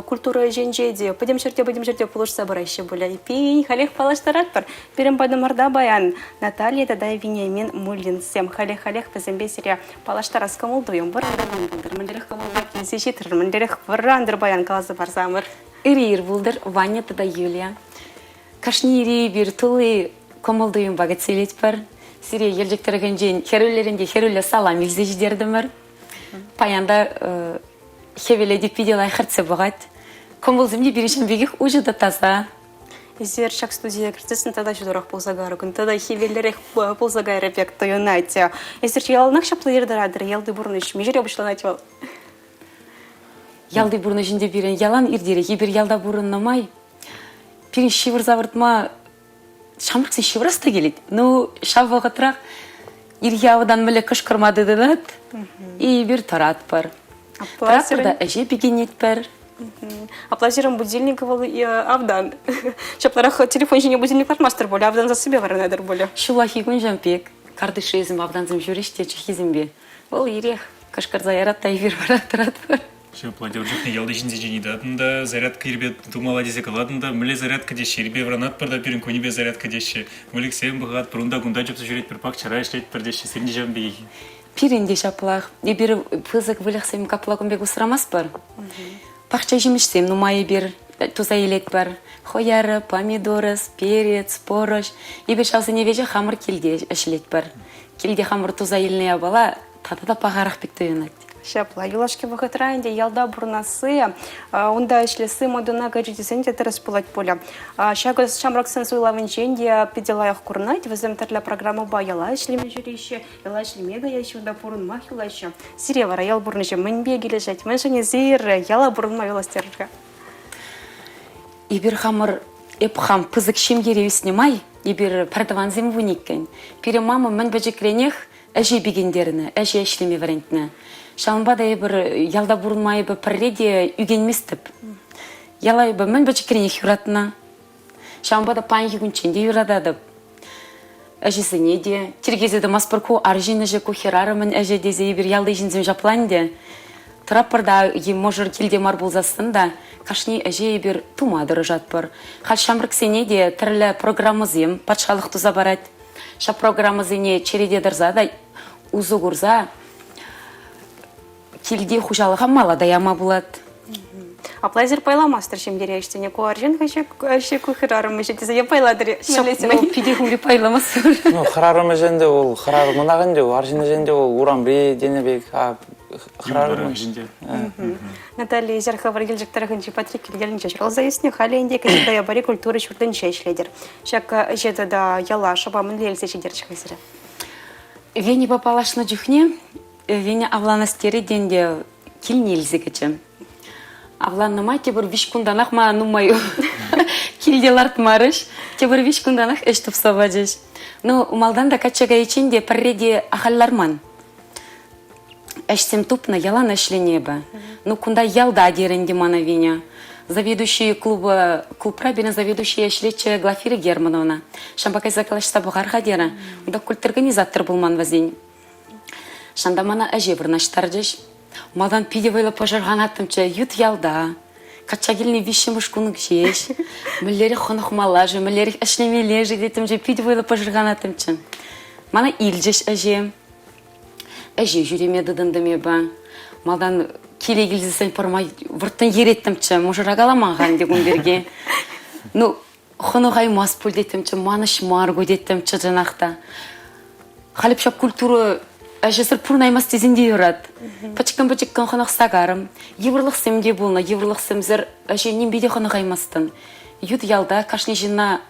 S1: культура ӗҫӗнче те, пӗтӗм ҫӗрте пӗтӗм ҫӗрте пулӑшса пыраҫҫӗ пулӗ. Эппин, халех паллаштаратпӑр. Пирӗн патӑмӑрта паян Наталья тата Вениамин Муллинсем. Халех-халех вӗсемпе сире паллаштарас кӑмӑл-туйӑм вӑрантӑр пултӑр. Мӗнлерех кӑмӑлпа килсе ҫитрӗр, мӗнлерех вӑрантӑр паян каласа парсамӑр.
S7: Ир-ир пултӑр Ваня тата Юлия. Кашни ире эпир тулли кӑмӑл-туйӑмпа кӗтсе илетпӗр. Сире Елчӗк тӑрӑхӗнчен хӗрӳллӗрен те хӗрӳллӗ салам илсе ҫитертӗмӗр. Паян та хӗвеле те питӗ лайӑх хӗртсе пӑхать. Кӑмӑлсем те пирӗн ҫын пекех уҫӑ та таса.
S1: Эсир ҫак студие кӗртсессӗн тата ҫутӑрах пулса кайрӗ, кунта та хӗвеллӗрех пулса кайрӗ пек туйӑнать. Эсир яланах ҫапла ир тӑратӑр, ялти пурнӑҫ миҫере пуҫланать вӑл?
S7: Ялти пурнӑҫӗнче пирӗн ялан иртерех. Эпир ялта пурӑннӑ май пирӗн ҫывӑрса выртма ҫамрӑксен ҫывӑрас та килет. Ну, ҫав вӑхӑтрах ирхи авӑтан мӗнле кӑшкӑрма тытӑнать, и эпир тӑратпӑр. Тӑратпӑр та ӗҫе пикенетпӗр.
S1: Апла ҫырӑн будильник вӑл автан. Ҫапларах телефон ҫине будильник лартмастӑр пулӗ, автан сассипе вӑранатӑр пулӗ.
S7: Ҫуллахи кун ҫав пек. Картишрисем автансем ҫӳреҫ те чӑххисемпе. Вӑл ирех кӑшкӑрса ярать та эпир вара тӑратпӑр.
S2: Ҫапла тепӗр чухне ялти ҫынсенчен ыйтатӑн та, зарядка ирпе тумалла тесе калатӑн та, мӗнле зарядка теҫҫӗ, ирпе вӑранатпӑр та пирӗн кунӗпе зарядка теҫҫӗ. Выльӑхсем пӑхатпӑр, унта-кунта чупса ҫӳретпӗр, пахчара ӗҫлетпӗр теҫҫӗ. Сирӗн те ҫавӑн пекех-и?
S7: Пирӗн те ҫаплах. Эпир пысӑк выльӑхсем капла кун пек усрамастпӑр. Пахча ҫимӗҫсем нумай эпир туса илетпӗр. Хӑяр, помидоры, перец, пӑрӑҫ. Эпир ҫавсене веҫех хамӑр килте ӗҫлетпӗр. Килте хамӑр туса илнӗ япала тата та пахарах пек туйӑнать.
S1: Ҫапла. Юлашки вӑхӑтра ӗнтӗ ялта пурӑнасси, унта ӗҫлесси модӑна кӗчӗ тесен те тӗрӗс пулать пулӗ. Ҫакӑ ҫамрӑксен суйлавӗнчен те питӗ лайӑх курӑнать. Вӗсем тӗрлӗ программӑпа яла ӗҫлеме ҫӳреҫҫӗ, яла ӗҫлеме каяҫҫӗ, унта пурӑнмах юлаҫҫӗ. Сире вара ял пурнӑҫӗ мӗнпе килӗшет? Мӗншӗн эсир яла пурӑнма юлас терӗр-ха?
S7: Эпир хамӑр, эп хам пысӑк ҫемьере ӳснӗ май, эпир пӗртӑвансем вуниккӗн. Пире мама мӗн пӗчӗкренех ӗҫе пикентернӗ, ӗҫе ӗҫлеме вӗрентнӗ. Ҫавӑнпа та эпир ялта пурӑнма эпӗ пӗрре те ӳкӗнместӗп. Яла эпӗ мӗн пӗчӗкренех юратнӑ. Ҫавӑнпа та паянхи кунччен те юрататӑп. Ӗҫӗсене те тиркесе тӑмастпӑр. Ку арҫын ӗҫӗ, ку хӗрарӑмӑн ӗҫӗ тесе эпир ялти ҫынсем ҫапла ӗнтӗ. Тӑратпӑр та е мӑшӑр килте мар пулсассӑн та кашни ӗҫе эпир тума тӑрӑшатпӑр. Халь ҫамрӑксене те тӗрлӗ программӑсем патшалӑх туса парать. Ҫак программӑсене черете тӑрса та усӑ курса килти хуҫалӑха мала та яма пулать.
S1: Апла эсир пайламастӑр ҫемьере ӗҫсене. Ку арҫын ӗҫӗ, ку хӗрарӑм ӗҫӗ тесе пайлатӑр.
S7: Ҫак питӗ хумри пайламастӑр.
S8: Ну, хӗрарӑм ӗҫӗ ӗнтӗ вӑл хӗрарӑмӑнах ӗнтӗ, арҫын ӗҫӗ ӗнтӗ вӑл урамри тенӗ пек. Хӗрарӑм
S2: ӗҫӗнче.
S1: Наталья, эсир хӑвӑр Елчӗк тӑрӑхӗнчи Патреккел ялӗнче ҫуралса ӳснӗ, халӗ ӗнтӗ Кӗҫӗн Таяпари культура ҫуртӗнче ӗҫлетӗр. Ҫак ӗҫе тата яла шӑпа мӗнле илсе ҫитерчӗ-ха сире?
S7: Веньӑпа паллашнӑ чухне Веня авланас терӗ те ӗнтӗ килне илсе кӗчӗ. Авланнӑ май тепӗр виҫ кунтанах мана нумай килте лартмарӗҫ. Тепӗр виҫ кунтанах ӗҫ тупса пачӗҫ. Ну, малтан та качча кайиччен те пӗрре те ахаль ларман. Ӗҫсем тупнӑ, ялан ӗҫленӗ эпӗ. Ну, кунта ялта терӗ ӗнтӗ мана Веня. Заведующий клуба, клубра пирӗн заведующий ӗҫлетчӗ Глафира Германовна. Ҫавӑнпа кайса калаҫса пӑхар-ха терӗ. Унта культорганизатор пулман вӗсен. Ҫавӑнта мана ӗҫе вырнаҫтарчӗҫ. Малтан питӗ вӑйлӑ пӑшӑрханаттӑмччӗ. Ют ялта. Качча килни виҫҫӗмӗш кун ҫеҫ. Мӗнлерех хӑнӑхмалла-ши, мӗнлерех ӗҫлемелле-ши теттӗмччӗ. Питӗ вӑйлӑ пӑшӑрханаттӑмччӗ. Мана илчӗҫ ӗҫе. Ӗҫе ҫӳреме тытӑнтӑм эпӗ. Малтан киле килсессӗн пӗрмай вӑрттӑн йӗреттӗмччӗ. Мӑшӑра каламан-ха ӗнтӗ кун пирки. Ну, хӑнӑхаймасть пуль теттӗмччӗ, манӑҫ мар ку теттӗмччӗ чӑнах та. Халӗ ҫак культура ӗҫӗсӗр пурӑнаймасть тесен те юрать. Пӗчӗккӗн-пӗчӗккӗн хӑнӑхса карӑм. Йывӑрлӑхсем те пулнӑ, йывӑрлӑхсемсӗр ӗҫе нимпе те хӑнӑхаймастӑн. Ют ялта кашни ҫынна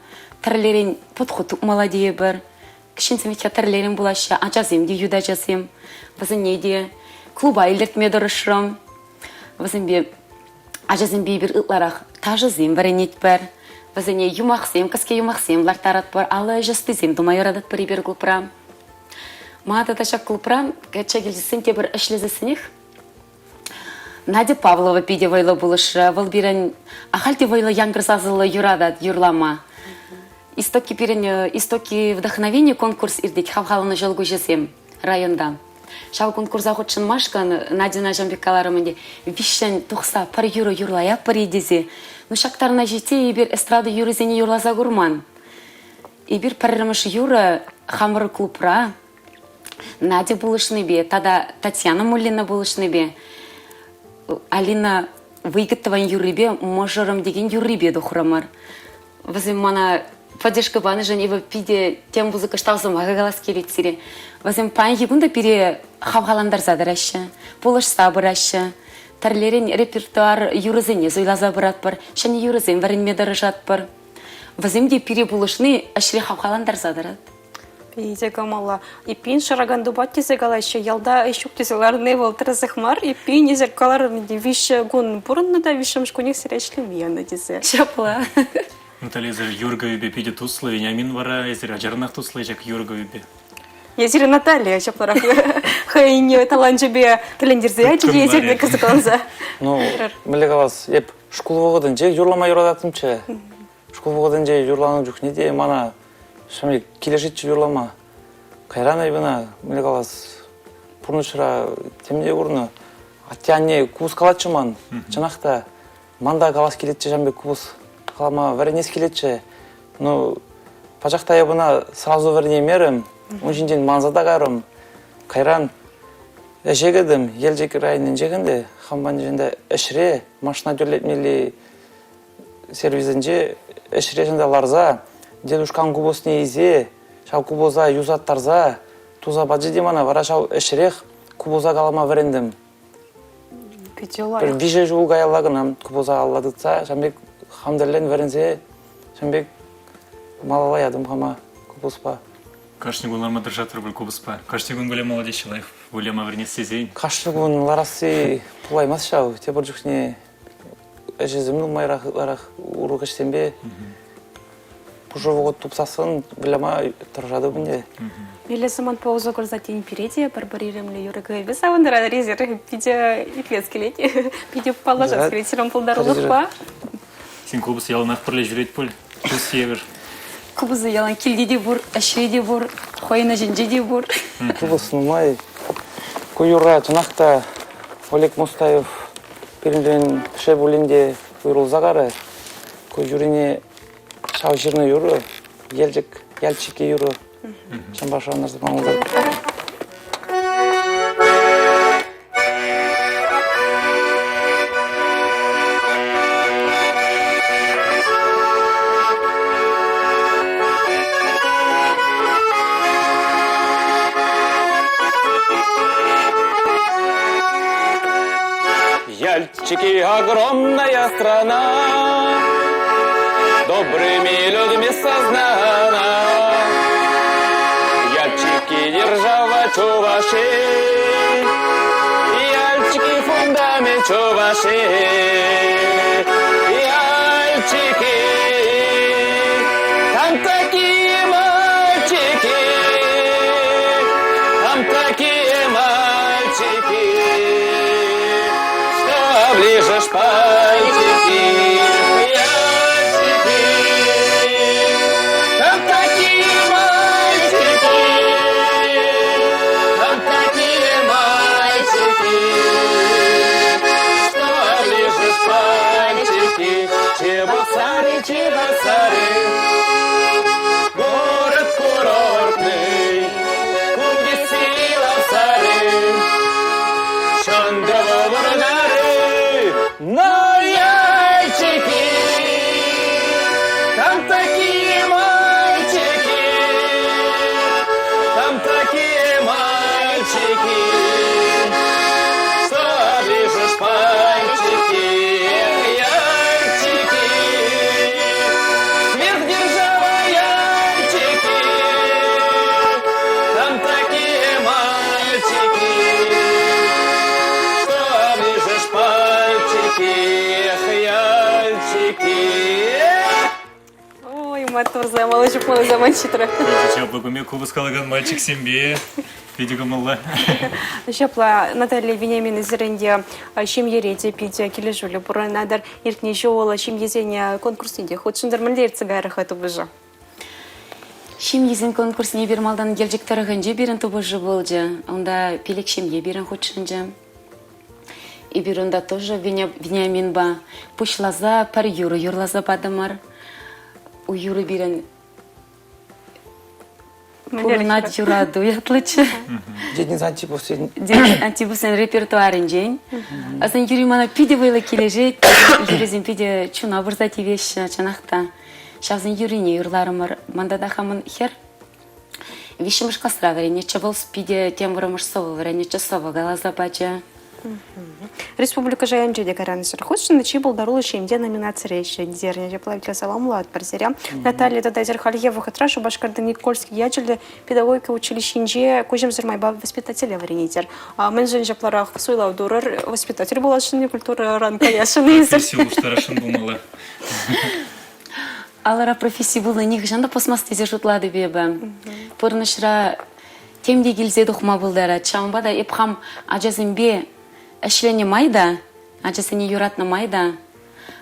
S7: тӗрлӗрен подход тупмалла тейӗпӗр. Ҫынсем вӗт тӗрлӗрен пулаҫҫӗ, ачасем те ют ачасем. Вӗсене те клуба илӗртме тӑрӑшрӑм. Вӗсемпе ачасемпе эпир ытларах ташӑсем вӗренетпӗр. Вӗсене юмахсем, кӗске юмахсем ларттаратпӑр, алӑ ӗҫ ӑстисем тума юрататпӑр эпир клубра. Мана тата ҫак клубра качча килсессӗн тепӗр ӗҫлесессӗнех Надя Павлова питӗ вӑйлӑ пулӑшрӗ. Вӑл пирӗн ахаль те вӑйлӑ янкӑр сасӑллӑ юратать юрлама. Истоки пирӗн Истоки вдохновения конкурс иртет хавхаланнӑ ҫӑлкуҫӗсем районта. Ҫав конкурса хутшӑнмашкӑн Надьӑна ҫавӑн пек каларӑм ӗнтӗ, виҫҫӗн тухса пӗр юрӑ юрлаятпӑр-и тесе. Ну ҫак тарана ҫитсе эпир эстрада юррисене юрласа курман. Эпир пӗрремӗш юрӑ хамӑр клубра Надя пулӑшнипе тата Татьяна Муллина пулӑшнипе Алина Выйготован юррипе «Мӑшӑрӑм» текен юррипе тухрӑмӑр. Вӗсем мана поддержка панӑшӑн эпӗ питӗ тем пысӑкӑш тав сӑмахӗ калас килет сире. Вӗсем паянхи кун та пире хавхалантарса тӑраҫҫӗ, пулӑшса пыраҫҫӗ. Тӗрлӗрен репертуар юрӑсене суйласа пыратпӑр, ҫӗнӗ юрӑсем вӗренме тӑрӑшатпӑр. Вӗсем те пире пулӑшни ӗҫре хавхалантарса тӑрать.
S1: Питӗ кӑмӑллӑ. Эппин шыракан тупать тесе калаҫҫӗ. Ялта ӗҫ ҫук тесе ларни вӑл тӗрӗсех мар. Эппин эсир каларӑр ӗнтӗ, виҫҫӗ кун пурӑннӑ та виҫҫӗмӗш кунех сире ӗҫлеме янӑ тесе.
S7: Ҫапла.
S2: Наталья, эсир Юргӑвӗпе питӗ туслӑ. Вениамин вара эсир ачаранах туслӑ ҫак Юргӑвӗпе.
S1: Эсир Наталья ҫапларах хӑйӗн таланчӗпе тӗлӗнтерсе ячӗ те эсир кӑсӑкланса.
S8: Ну, мӗнле калас, эп шкул вӑхӑтӗнче юрлама юрататтӑмччӗ. Шкул вӑхӑтӗнче юрланӑ чухне те мана ҫамрӑк килӗшетчӗ юрлама. Кайран эпӗ ӑна, мӗнле калас, пурнӑҫра тем те курнӑ. Атте-анне купӑс калатчӗ ман. Чӑнах та, ман та калас килетчӗ ҫавӑн пек купӑс калама вӗренес килетчӗ. Ну, пачах та эпӗ ӑна сразу вӗренеймерӗм. Ун ҫинчен манса та кайрӑм. Кайран ӗҫе кӗтӗм. Елчӗк районӗнчех ӗнтӗ, хам патӗнче ӗҫре машина тӳрлетмелли сервисӗнче ӗҫре ҫынса ларса дедушкан купӑсне илсе ҫав купӑса юсаттарса туса пачӗ те мана вара ҫав ӗҫрех купӑса калама вӗрентӗм.
S1: Питӗ лайӑх.
S8: Пӗр виҫӗ ҫул каялла кӑна купӑса алла тытса ҫавӑн пек хам тӗллӗн вӗренсе ҫавӑн пек малалла ятӑм хама купӑспа.
S2: Кашни кун ларма тӑрӑшатӑр пуль купӑспа. Кашни кун выляма теҫҫӗ лайӑх выляма вӗренес тесен.
S8: Кашни кун ларасси пулаймасть ҫав. Тепӗр чухне ӗҫӗсем нумайрах ытларах урӑх ӗҫсемпе пушӑ вӑхӑт тупсассӑн выляма тӑрӑшатӑп ӗнтӗ.
S1: Меллӗ самантпа усӑ курса тен пире те пӗр-пӗр илемлӗ юрӑ-кӗвӗпе савӑнтаратӑр эсир. Питӗ итлес килет, питӗ паллашас килет сирӗн пултарулӑхпа.
S2: Син купӑс яланах пӗрле ҫӳрет пуль, тус евӗр.
S7: Купӑсӗ ялан килте те пур, ӗҫре те пур, хӑйӗн ӗҫӗнче те пур.
S8: Купӑс нумай. Ку юрра чӑнах та Олег Мустаев Пирӗнтен шел пулин те уйрӑлса карӗ. Ку юррине ҫав ҫырнӑ юрӑ, Елчӗк, Яльчики юрӑ. Ҫавӑнпа шанӑҫ памалла.
S3: Яльчики огромная страна, Добрыми людьми сознана. Яльчики держава чувашей, Яльчики фундамент чувашей. Яльчики, там такие мальчики, там такие мальчики, что оближешь пальчики, яльчики. Там такие мальчики, там такие мальчики, что оближешь пальчики, Чебоксары, Чебоксары, город курортный, Кугесиловсары, Чондровы-Вурнары, но яльчики, там такие мальчики, там такие мальчики, что оближешь пальчики, яльчики, сверхдержава яльчики, там такие мальчики, что оближешь пальчики, эх, яльчики.
S1: Ой, маттурсем, алӑ ҫупмалли самант ҫитрӗ.
S2: Чаплӑ куме купӑс калакан мальчиксемпе. Питӗ кӑмӑллӑ.
S1: Ҫапла, Наталья Вениаминовна сирӗн те ҫемьере те питӗ килӗшӳллӗ пурӑнатӑр. Иртнӗ ҫул ҫемьесен конкурсне те хутшӑнтӑр. Мӗнле иртсе кайрӗ-ха тупӑшу?
S7: Ҫемьесен конкурсне эпир малтан Елчӗк тӑрӑхӗнче пирӗн тупӑшу пулчӗ. Унта пилӗк ҫемье пирӗн хутшӑнчӗ. Эпир унта тоже Вениаминпа пуҫласа пӗр юрӑ юрласа патӑмӑр. У юрӑ пирӗн Пурӑнать юрату ятлӑччӗ.
S8: Денис Антиповсен
S7: Денис Антиповсен репертуарӗнчен. Асан юрри мана питӗ вӑйлӑ килӗшет. Юрӑсем питӗ чуна пырса тивеҫҫӗ, чӑнах та. Ҫавсен юррине юрларӑмӑр. Ман тата хамӑн хӗр виҫҫӗмӗш класра вӗренетчӗ. Вӑл питӗ тем вӑрӑмӑш сӑвӑ вӗренетчӗ, сӑвӑ каласа пачӗ.
S1: Республика шайӗнче те кайран хутшӑннӑ чи пултаруллӑ ҫемье номинацире ҫӗнтернӗ. Ҫапла витя саламлатпӑр сире. Наталья тата эсир хальхи вӑхӑтра Шупашкарти Никольский ячӗллӗ педагогика училищинче куҫӑмсӑр майпа воспитателе вӗренетӗр. Мӗншӗн ҫапларах суйлав турӑр? Воспитатель пуласшӑн-и, культурӑран каясшӑн-и эсир?
S2: Професси улӑштарасшӑн пулмалла.
S7: Алӑра професси пулни нихӑҫан та пӑсмасть тесе шутлатӑп эпӗ. Пурнӑҫра тем те килсе тухма пултарать. Ҫавӑнпа та эп хам ачасемпе ӗҫленӗ май та, ачасене юратнӑ май та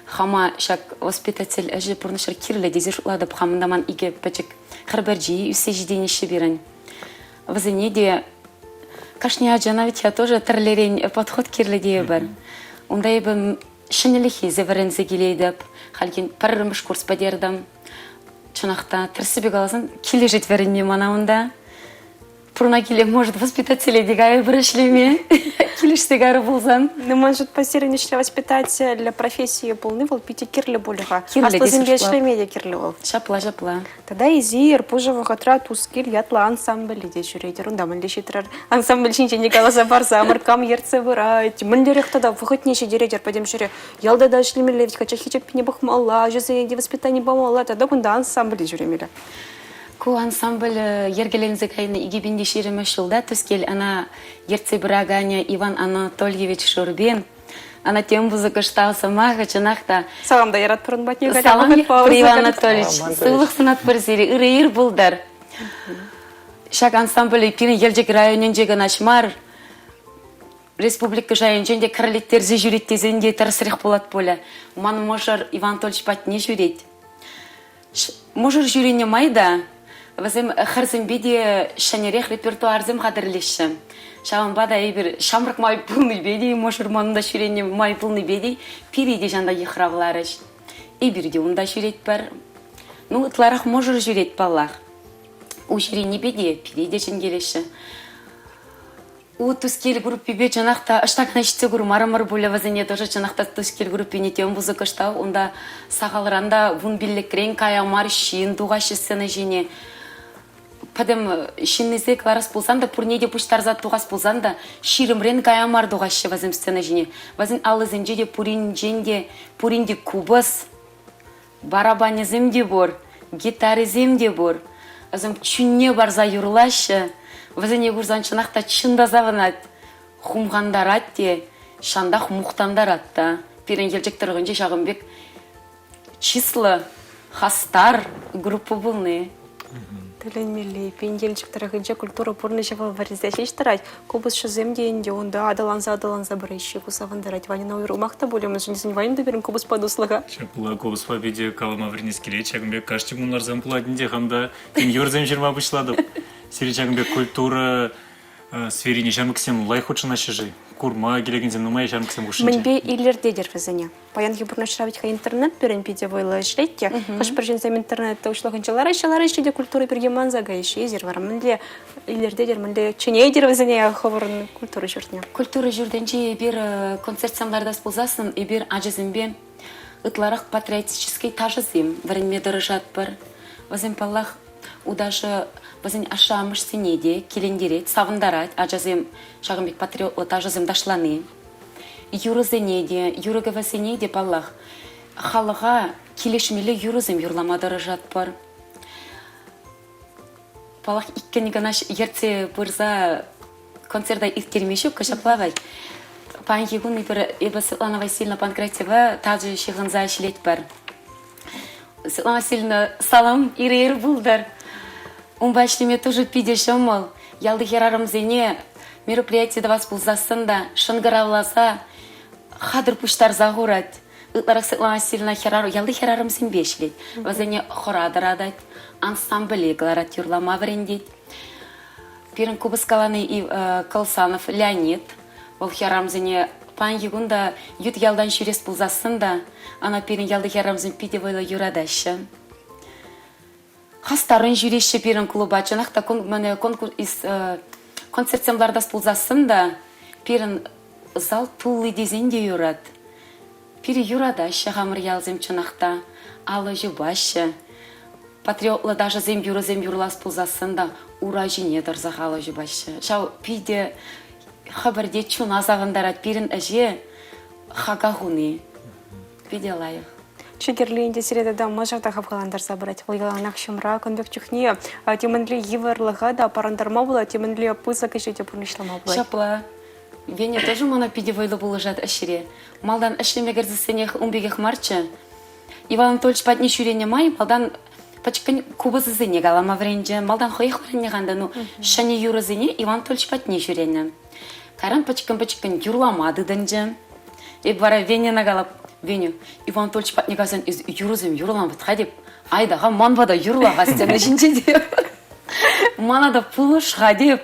S7: хама ҫак воспитатель ӗҫӗ пурнӑҫра кирлӗ тесе шутлатӑп. Хамӑн та ман икӗ пӗчӗк хӗр пӗрчи ӳссе ҫитӗнеҫҫӗ пирӗн. Вӗсене те кашни ачана ведь я тоже тӗрлӗрен подход кирлӗ тейӗпӗр. Унта эпӗ ҫӗнӗлӗх илсе вӗренсе килетӗп. Хальхи пӗрремӗш курс пӗтертӗм. Чӑнах та, тӗрӗссипе каласан, килӗшет вӗренме мана унта. Пурӑна киле, может, воспитателе те кайӑпӑр ӗҫлеме. Килӗшсе кайрӗ пулсан.
S1: Ну, ман шутпа, сирӗн ӗҫре воспитатель профессийӗ пулни вӑл питӗ кирлӗ пулӗ-ха.
S7: Кирлӗ тесе
S1: Аслисемпе
S7: шутлап.
S1: ӗҫлеме те кирлӗ вӑл.
S7: Ҫапла, ҫапла.
S1: Тата эсир пушӑ вӑхӑтра Тускил ятлӑ ансамбле те ҫӳретӗр. Унта мӗнле ҫитрӗр? Ансамбль ҫинчен те каласа парсамӑр, кам ертсе пырать, мӗнлерех тата вӑхӑтне ҫитеретӗр пӗтӗм ҫӗре. Ялта та ӗҫлемелле вӗт-ха, чӑххи-чӗппине пӑхмалла, ачасене те воспитани памалла тата кунта ансамбле ҫӳремелле.
S7: Ку ансамбль йӗркеленсе кайнӑ 2020 ҫулта Тускел ӑна ертсе пыраканӗ Иван Анатольевич Шурбин. Ӑна тем пысӑкӑш тав сӑмахӗ, чӑнах та.
S1: Салам та яратпӑр ун патне.
S7: Салам, Иван Анатольевич. Сывлӑх сунатпӑр сире, ырӑ ир пултӑр. Ҫак ансамбль пирӗн Елчӗк районӗнче кӑна мар, республика шайӗнчен те кӗрлеттерсе ҫӳрет тесен те тӗрӗсрех пулать пулӗ. Ман мӑшӑр Иван Анатольевич патне ҫӳрет. Мӑшӑр ҫӳренӗ май та вӗсем хӗрсемпе те ҫӗнӗрех репертуарсем хатӗрлеҫҫӗ. Ҫавӑнпа та эпир ҫамрӑк май пулнипе те, мӑшӑр манӑн та ҫӳренӗ май пулнипе те пире те ҫанта йыхравларӗҫ. Эпир те унта ҫӳретпӗр. Ну, ытларах мӑшӑр ҫӳрет, паллах. У ҫӳренипе те пире те чӗнкелеҫҫӗ. У Тускел группипе чӑнах та ӑҫта кӑна ҫитсе курмарӑмӑр пулӗ вӗсене тоже чӑнах та Тускел группине тем пысӑкӑш та унта сахалран та вунпиллӗкрен кая мар ҫын тухаҫҫӗ сцена ҫине. Пӗтӗм ҫыннисене кӑларас пулсан та пурне те пуҫтарса тухас пулсан та ҫирӗмрен кая мар тухаҫҫӗ вӗсем сцена ҫине. Вӗсен аллисенче те пуринчен те пурин те купӑс, Барабанӗсем те пур, гитарисем те пур. Вӗсем чунне парса юрлаҫҫӗ. Вӗсене курсан чӑнах та чун та савӑнать, хумхантарать те, ҫантах мухтантарать та. Пирӗн Елчӗк тӑрӑхӗнче ҫакӑн пек чыслӑ, хастар группа пулни.
S1: Тӗлӗнмелле. Пин Елчӗк тӑрӑхӗнче культура пурнӑҫӗ вӑл вӗресе ҫеҫ тӑрать. Купӑсҫӑсем те ӗнтӗ унта аталанса-аталанса пыраҫҫӗ. Ку савӑнтарать. Ваньӑна уйрӑлмах та пулӗ, мӗншӗн тесен Ваньӑн та пирӗн купӑспа туслӑха.
S2: Ҫапла купӑспа питӗ калама вӗренес килет. Ҫакӑн пек кашни кун ларсан пулать ӗнтӗ хам та тен юрӑсем ҫырма пуҫлатӑп. Сире ҫакӑн пек культура сферине ҫамрӑксем лайӑх хутшӑнаҫҫӗ-ши? Курма килекенсем нумай ҫамрӑксем хушшинче.
S1: Мӗнпе илӗртетӗр вӗсене? Паянхи пурнӑҫра вӗт-ха интернет пирӗн питӗ вӑйлӑ ӗҫлет те. Хӑш-пӗр ҫынсем интернет уҫлӑхӗнче лараҫҫӗ, лараҫҫӗ те культура пирки манса каяҫҫӗ. Эсир вара мӗнле илӗртетӗр, мӗнле чӗнетӗр вӗсене хӑвӑрӑн культура ҫуртне?
S7: Культура ҫуртӗнче эпир концертсем лартас пулсассӑн эпир ачасемпе ытларах патриотический ташӑсем вӗренме тӑрӑшатпӑр. Вӗсем, паллах, уташӑ вӗсен ашшӗ-амӑшсене те килентерет, савӑнтарать ачасем ҫакӑн пек патриотлӑ ташӑсем ташлани. Юрӑсене те, юрӑ-кӗвӗсене те, паллах, халӑха килӗшмелле юрӑсем юрлама тӑрӑшатпӑр. Паллах, иккӗн кӑна ертсе пырса концерта ирттерме ҫук, ҫапла вӗт. Паянхи кун эпир эпӗ Светлана Васильевна Панкратьева тачӑ ҫыхӑнса ӗҫлетпӗр. Светлана Васильевна, салам, ир-ир пултӑр. Унпа ӗҫлеме тоже питӗ ҫӑмӑл. Ялти хӗрарӑмсене мероприяти тӑвас пулсассӑн та шӑнкӑравласа хатӗр пуҫтарса хурать. Ытларах Светлана Васильевна хӗрарӑм, ялти хӗрарӑмсемпе ӗҫлет. Вӗсене хора тӑратать, ансамбле кӑларать, юрлама вӗрентет. Пирӗн купӑс калани Колсанов Леонид. Вӑл хӗрарӑмсене паянхи кун та ют ялтан ҫӳрес пулсассӑн та ӑна пирӗн ялти хӗрарӑмсем питӗ вӑйлӑ юратаҫҫӗ. Хастаррӑн ҫӳреҫҫӗ пирӗн клуба. Чӑнах та конкурс концертсем лартас пулсассӑн та пирӗн зал тулли тесен те юрать. Пире юратаҫҫӗ хамӑр ялсем чӑнах та, алӑ ҫупаҫҫӗ. Патриотлӑ ташӑсем, юрӑсем юрлас пулсассӑн та ура ҫине тӑрсах алӑ ҫупаҫҫӗ. Ҫав питӗ хӗпӗртет, чуна савӑнтарать пирӗн ӗҫе хака хуни. Питӗ лайӑх.
S1: Чи кирли ӗнтӗ сире тата мӑшӑр та хавхалантарса пырать. Вӑл яланах ҫумра. Кун пек чухне темӗнле йывӑрлӑха та парӑнтарма пулать, темӗнле пысӑк ӗҫе те пурнӑҫлама пулать.
S7: Ҫапла. Веня тоже мана питӗ вӑйлӑ пулӑшать ӗҫре. Малтан ӗҫлеме кӗрсессӗнех ун пекех марччӗ. Иван Анатольевич патне ҫӳренӗ май малтан пӗчӗккӗн купӑсӗсене калама вӗренчӗ. Малтан хӑех вӗреннӗ-ха ӗнтӗ, ну, ҫӗнӗ юрӑсене Иван Анатольевич патне ҫӳренӗ. Кайран пӗчӗккӗн-пӗчӗккӗн юрлама тытӑнчӗ. Эп вара Веньӑна калап, Веня, Иван Анатольевич патне кайсан эс юрӑсем юрлама вӗт-ха теп. Айда-ха, ман пата юрла-ха сцена ҫинче теп. Мана та пулӑш-ха теп.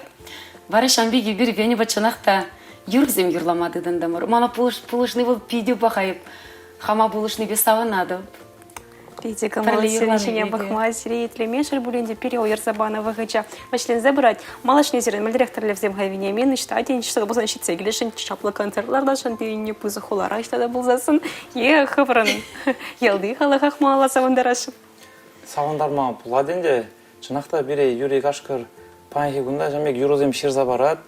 S7: Вара ҫавӑн пек эпир Веньӑпа чӑнах та юрӑсем юрлама тытӑнтӑмӑр. Мана пулӑшни вӑл питӗ паха. Эп хама пулӑшнипе савӑнатӑп.
S1: Питӗ кӑмӑллӑ сирӗн ҫине пӑхма, сире итлеме шел пулин те пире уйӑрса панӑ вӑхӑчӗ вӗҫленсе пырать. Малашне сирӗн мӗнлерех тӗллевсем хайвине мен ӑҫта тен ӑҫта пулсан ҫитсе килесшӗн, чаплӑ концерт лартасшӑн тенӗ пысӑк хулара ӑҫта та пулсассӑн е хӑвӑрӑн ялти халӑхах малалла савӑнтарасшӑн?
S8: Савӑнтарма пулать ӗнтӗ. Чӑнах та пире Юрий Кашкӑр паянхи кун та ҫавӑн пек юрӑсем ҫырса парать.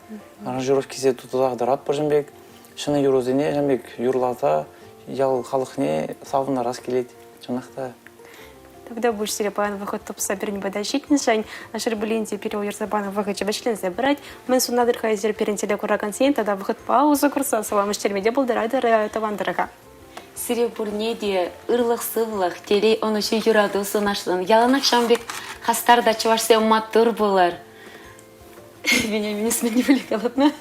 S8: Аранжировкисене тутӑсах тӑратпӑр ҫавӑн пек. Ҫӗнӗ юрӑсене ҫавӑн пек юрласа ял халӑхне савӑнтарас килет. Чӑнах та.
S1: Тавтапуҫ сире паян вӑхӑт тупса пирӗн пата ҫитнӗшӗн. Шел пулин те пире уйӑрса панӑ вӑхӑчӗ вӗҫленсе пырать. Мӗн сунатӑр-ха эсир пирӗн телекуракансен тата вӑхӑтпа усӑ курса салам ӗҫтерме те пултаратӑр тӑван тӑрӑха.
S7: Сире пурне те ырлӑх-сывлӑх, телей, ӑнӑҫу, юрату сунасшӑн. Яланах ҫавӑн пек хастар та чӑвашсем маттур пулӑр. Вениамин не пуле калатна.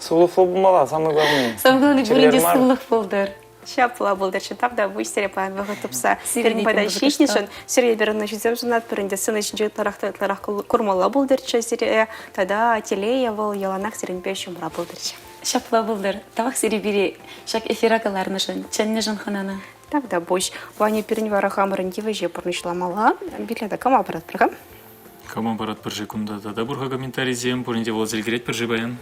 S8: Сывлӑхлӑ пулмалла, самое главное.
S7: Самое главное, пурин те сывлӑх пултӑр.
S1: Ҫапла пултӑрччӗ. Тавтапуҫ сире паян вӑхӑт тупса пирӗн пата ҫитнӗшӗн. Сире эпир ӑнӑҫусем сунатпӑр ӗнтӗ. Сцена ҫинче ытларах та ытларах курмалла пултӑрччӗ сире. Тата телее вӑл яланах сирӗнпе ҫумра пултӑрччӗ.
S7: Ҫапла пултӑр. Тавах сире пире ҫак эфира кӑларнӑшӑн, чӗннӗшӗн хӑнана.
S1: Тавтапуҫ. Ваня, пирӗн вара хамӑрӑн тивӗҫе пурнӑҫламалла. Билета кама паратпӑр-ха?
S2: Кама паратпӑр-ши кунта? Тата пур-ха комментарисем, пурин те вуласа ӗлкӗретпӗр-ши паян?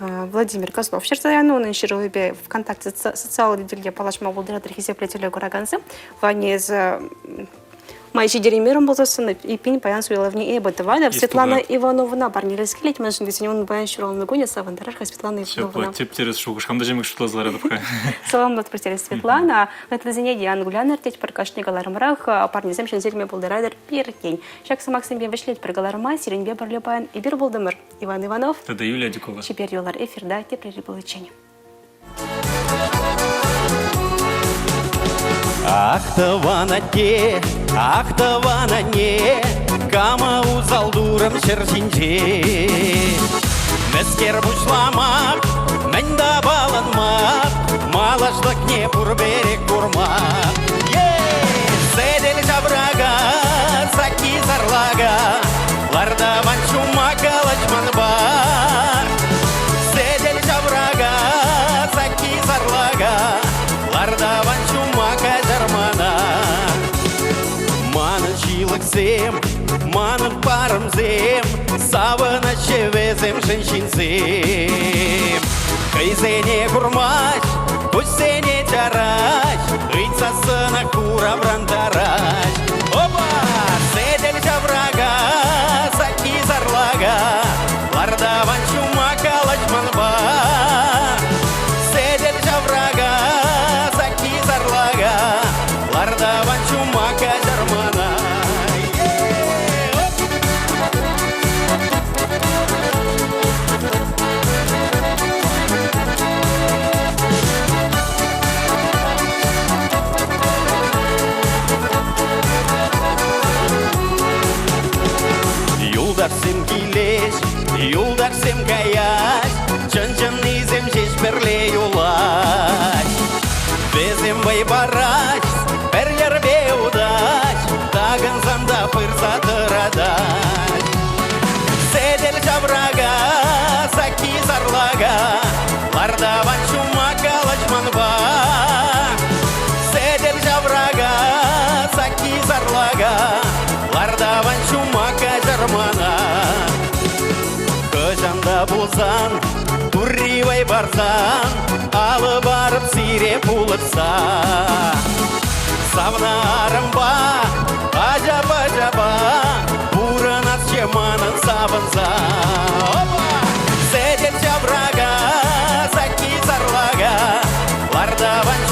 S1: Владимир Козлов ҫырса янӑ. Унӑн ҫырӑвӗпе ВКонтакте социаллӑ тетелте паллашма пултаратӑр хисеплӗ телекуракансем. Ваня, эсӗ май ҫитереймерӗм пулсассӑн, эппин паян суйлавне эпӗ тӑватӑп. Светлана Ивановна парнелес килет, мӗншӗн тесен унӑн паян ҫуралнӑ кунӗ савӑнтарар-ха Светлана Ивановна.
S2: Ҫапла, тӗп-тӗрӗс шухӑш. Хам та ҫемӗк шутласа ларатӑп-ха.
S1: Саламлатпӑр сире, Светлана. Ытлисене те ан кулянӑр тетпӗр кашни кӑларӑмрах парнесем ҫӗнсе илме пултаратӑр пиртен. Ҫак сӑмахсемпе вӗҫлетпӗр кӑларӑма. Сирӗнпе пӗрле паян эпир пултӑмӑр. Иван Иванов.
S2: Тата Юлия Адюкова.
S1: Чипер юлар эфирта тепрери пуличчен.
S3: Ах, тӑван атте, ах, тӑван анне, кама усал турӑм ҫӗр ҫинче? Мӗскер пуҫлама, мӗн тапаланма, малашлӑхне пурпӗрех курма. Сӗтел ҫаврака, сакки сарлака, лартаман ҫума калаҫманпа. Сӗтел ҫаврака, сакки сарлака, лартаман ҫума каҫармана. Манӑн ҫылӑхсем, манӑн парӑмсем, савӑнаҫҫӗ вӗсемшӗн ҫынсем. Хӑйсене курмасть, куҫсене чарать, ыйтсассӑнах куравран тарать. Опа! Сӗтел ҫаврака, сакки сарлака, лартаван ҫума калаҫманпа. Сӗтел ҫаврака, сакки сарлака, лартаван ҫума каҫармана. каяҫ, чӑн-чӑннисем ҫеҫ пӗрле юлаҫ. Вӗсем вӑй параҫ, пӗр йӗрпе утаҫ, такӑнсан та пырса тӑратаҫ. Сӗтел ҫаврака, сакки сарлака, лартаван ҫума калаҫманпа. Сӗтел ҫаврака, сакки сарлака, лартаван ҫума каҫармана. Хӑҫан та пулсан, турри вӑй парсан, алӑ парӑп сире пулӑшса. Савнӑ арӑмпа, ачапа-чапа, пурӑнасчӗ манӑн савӑнса. Опа! Сӗтел ҫаврака, сакки сарлака, лартаван.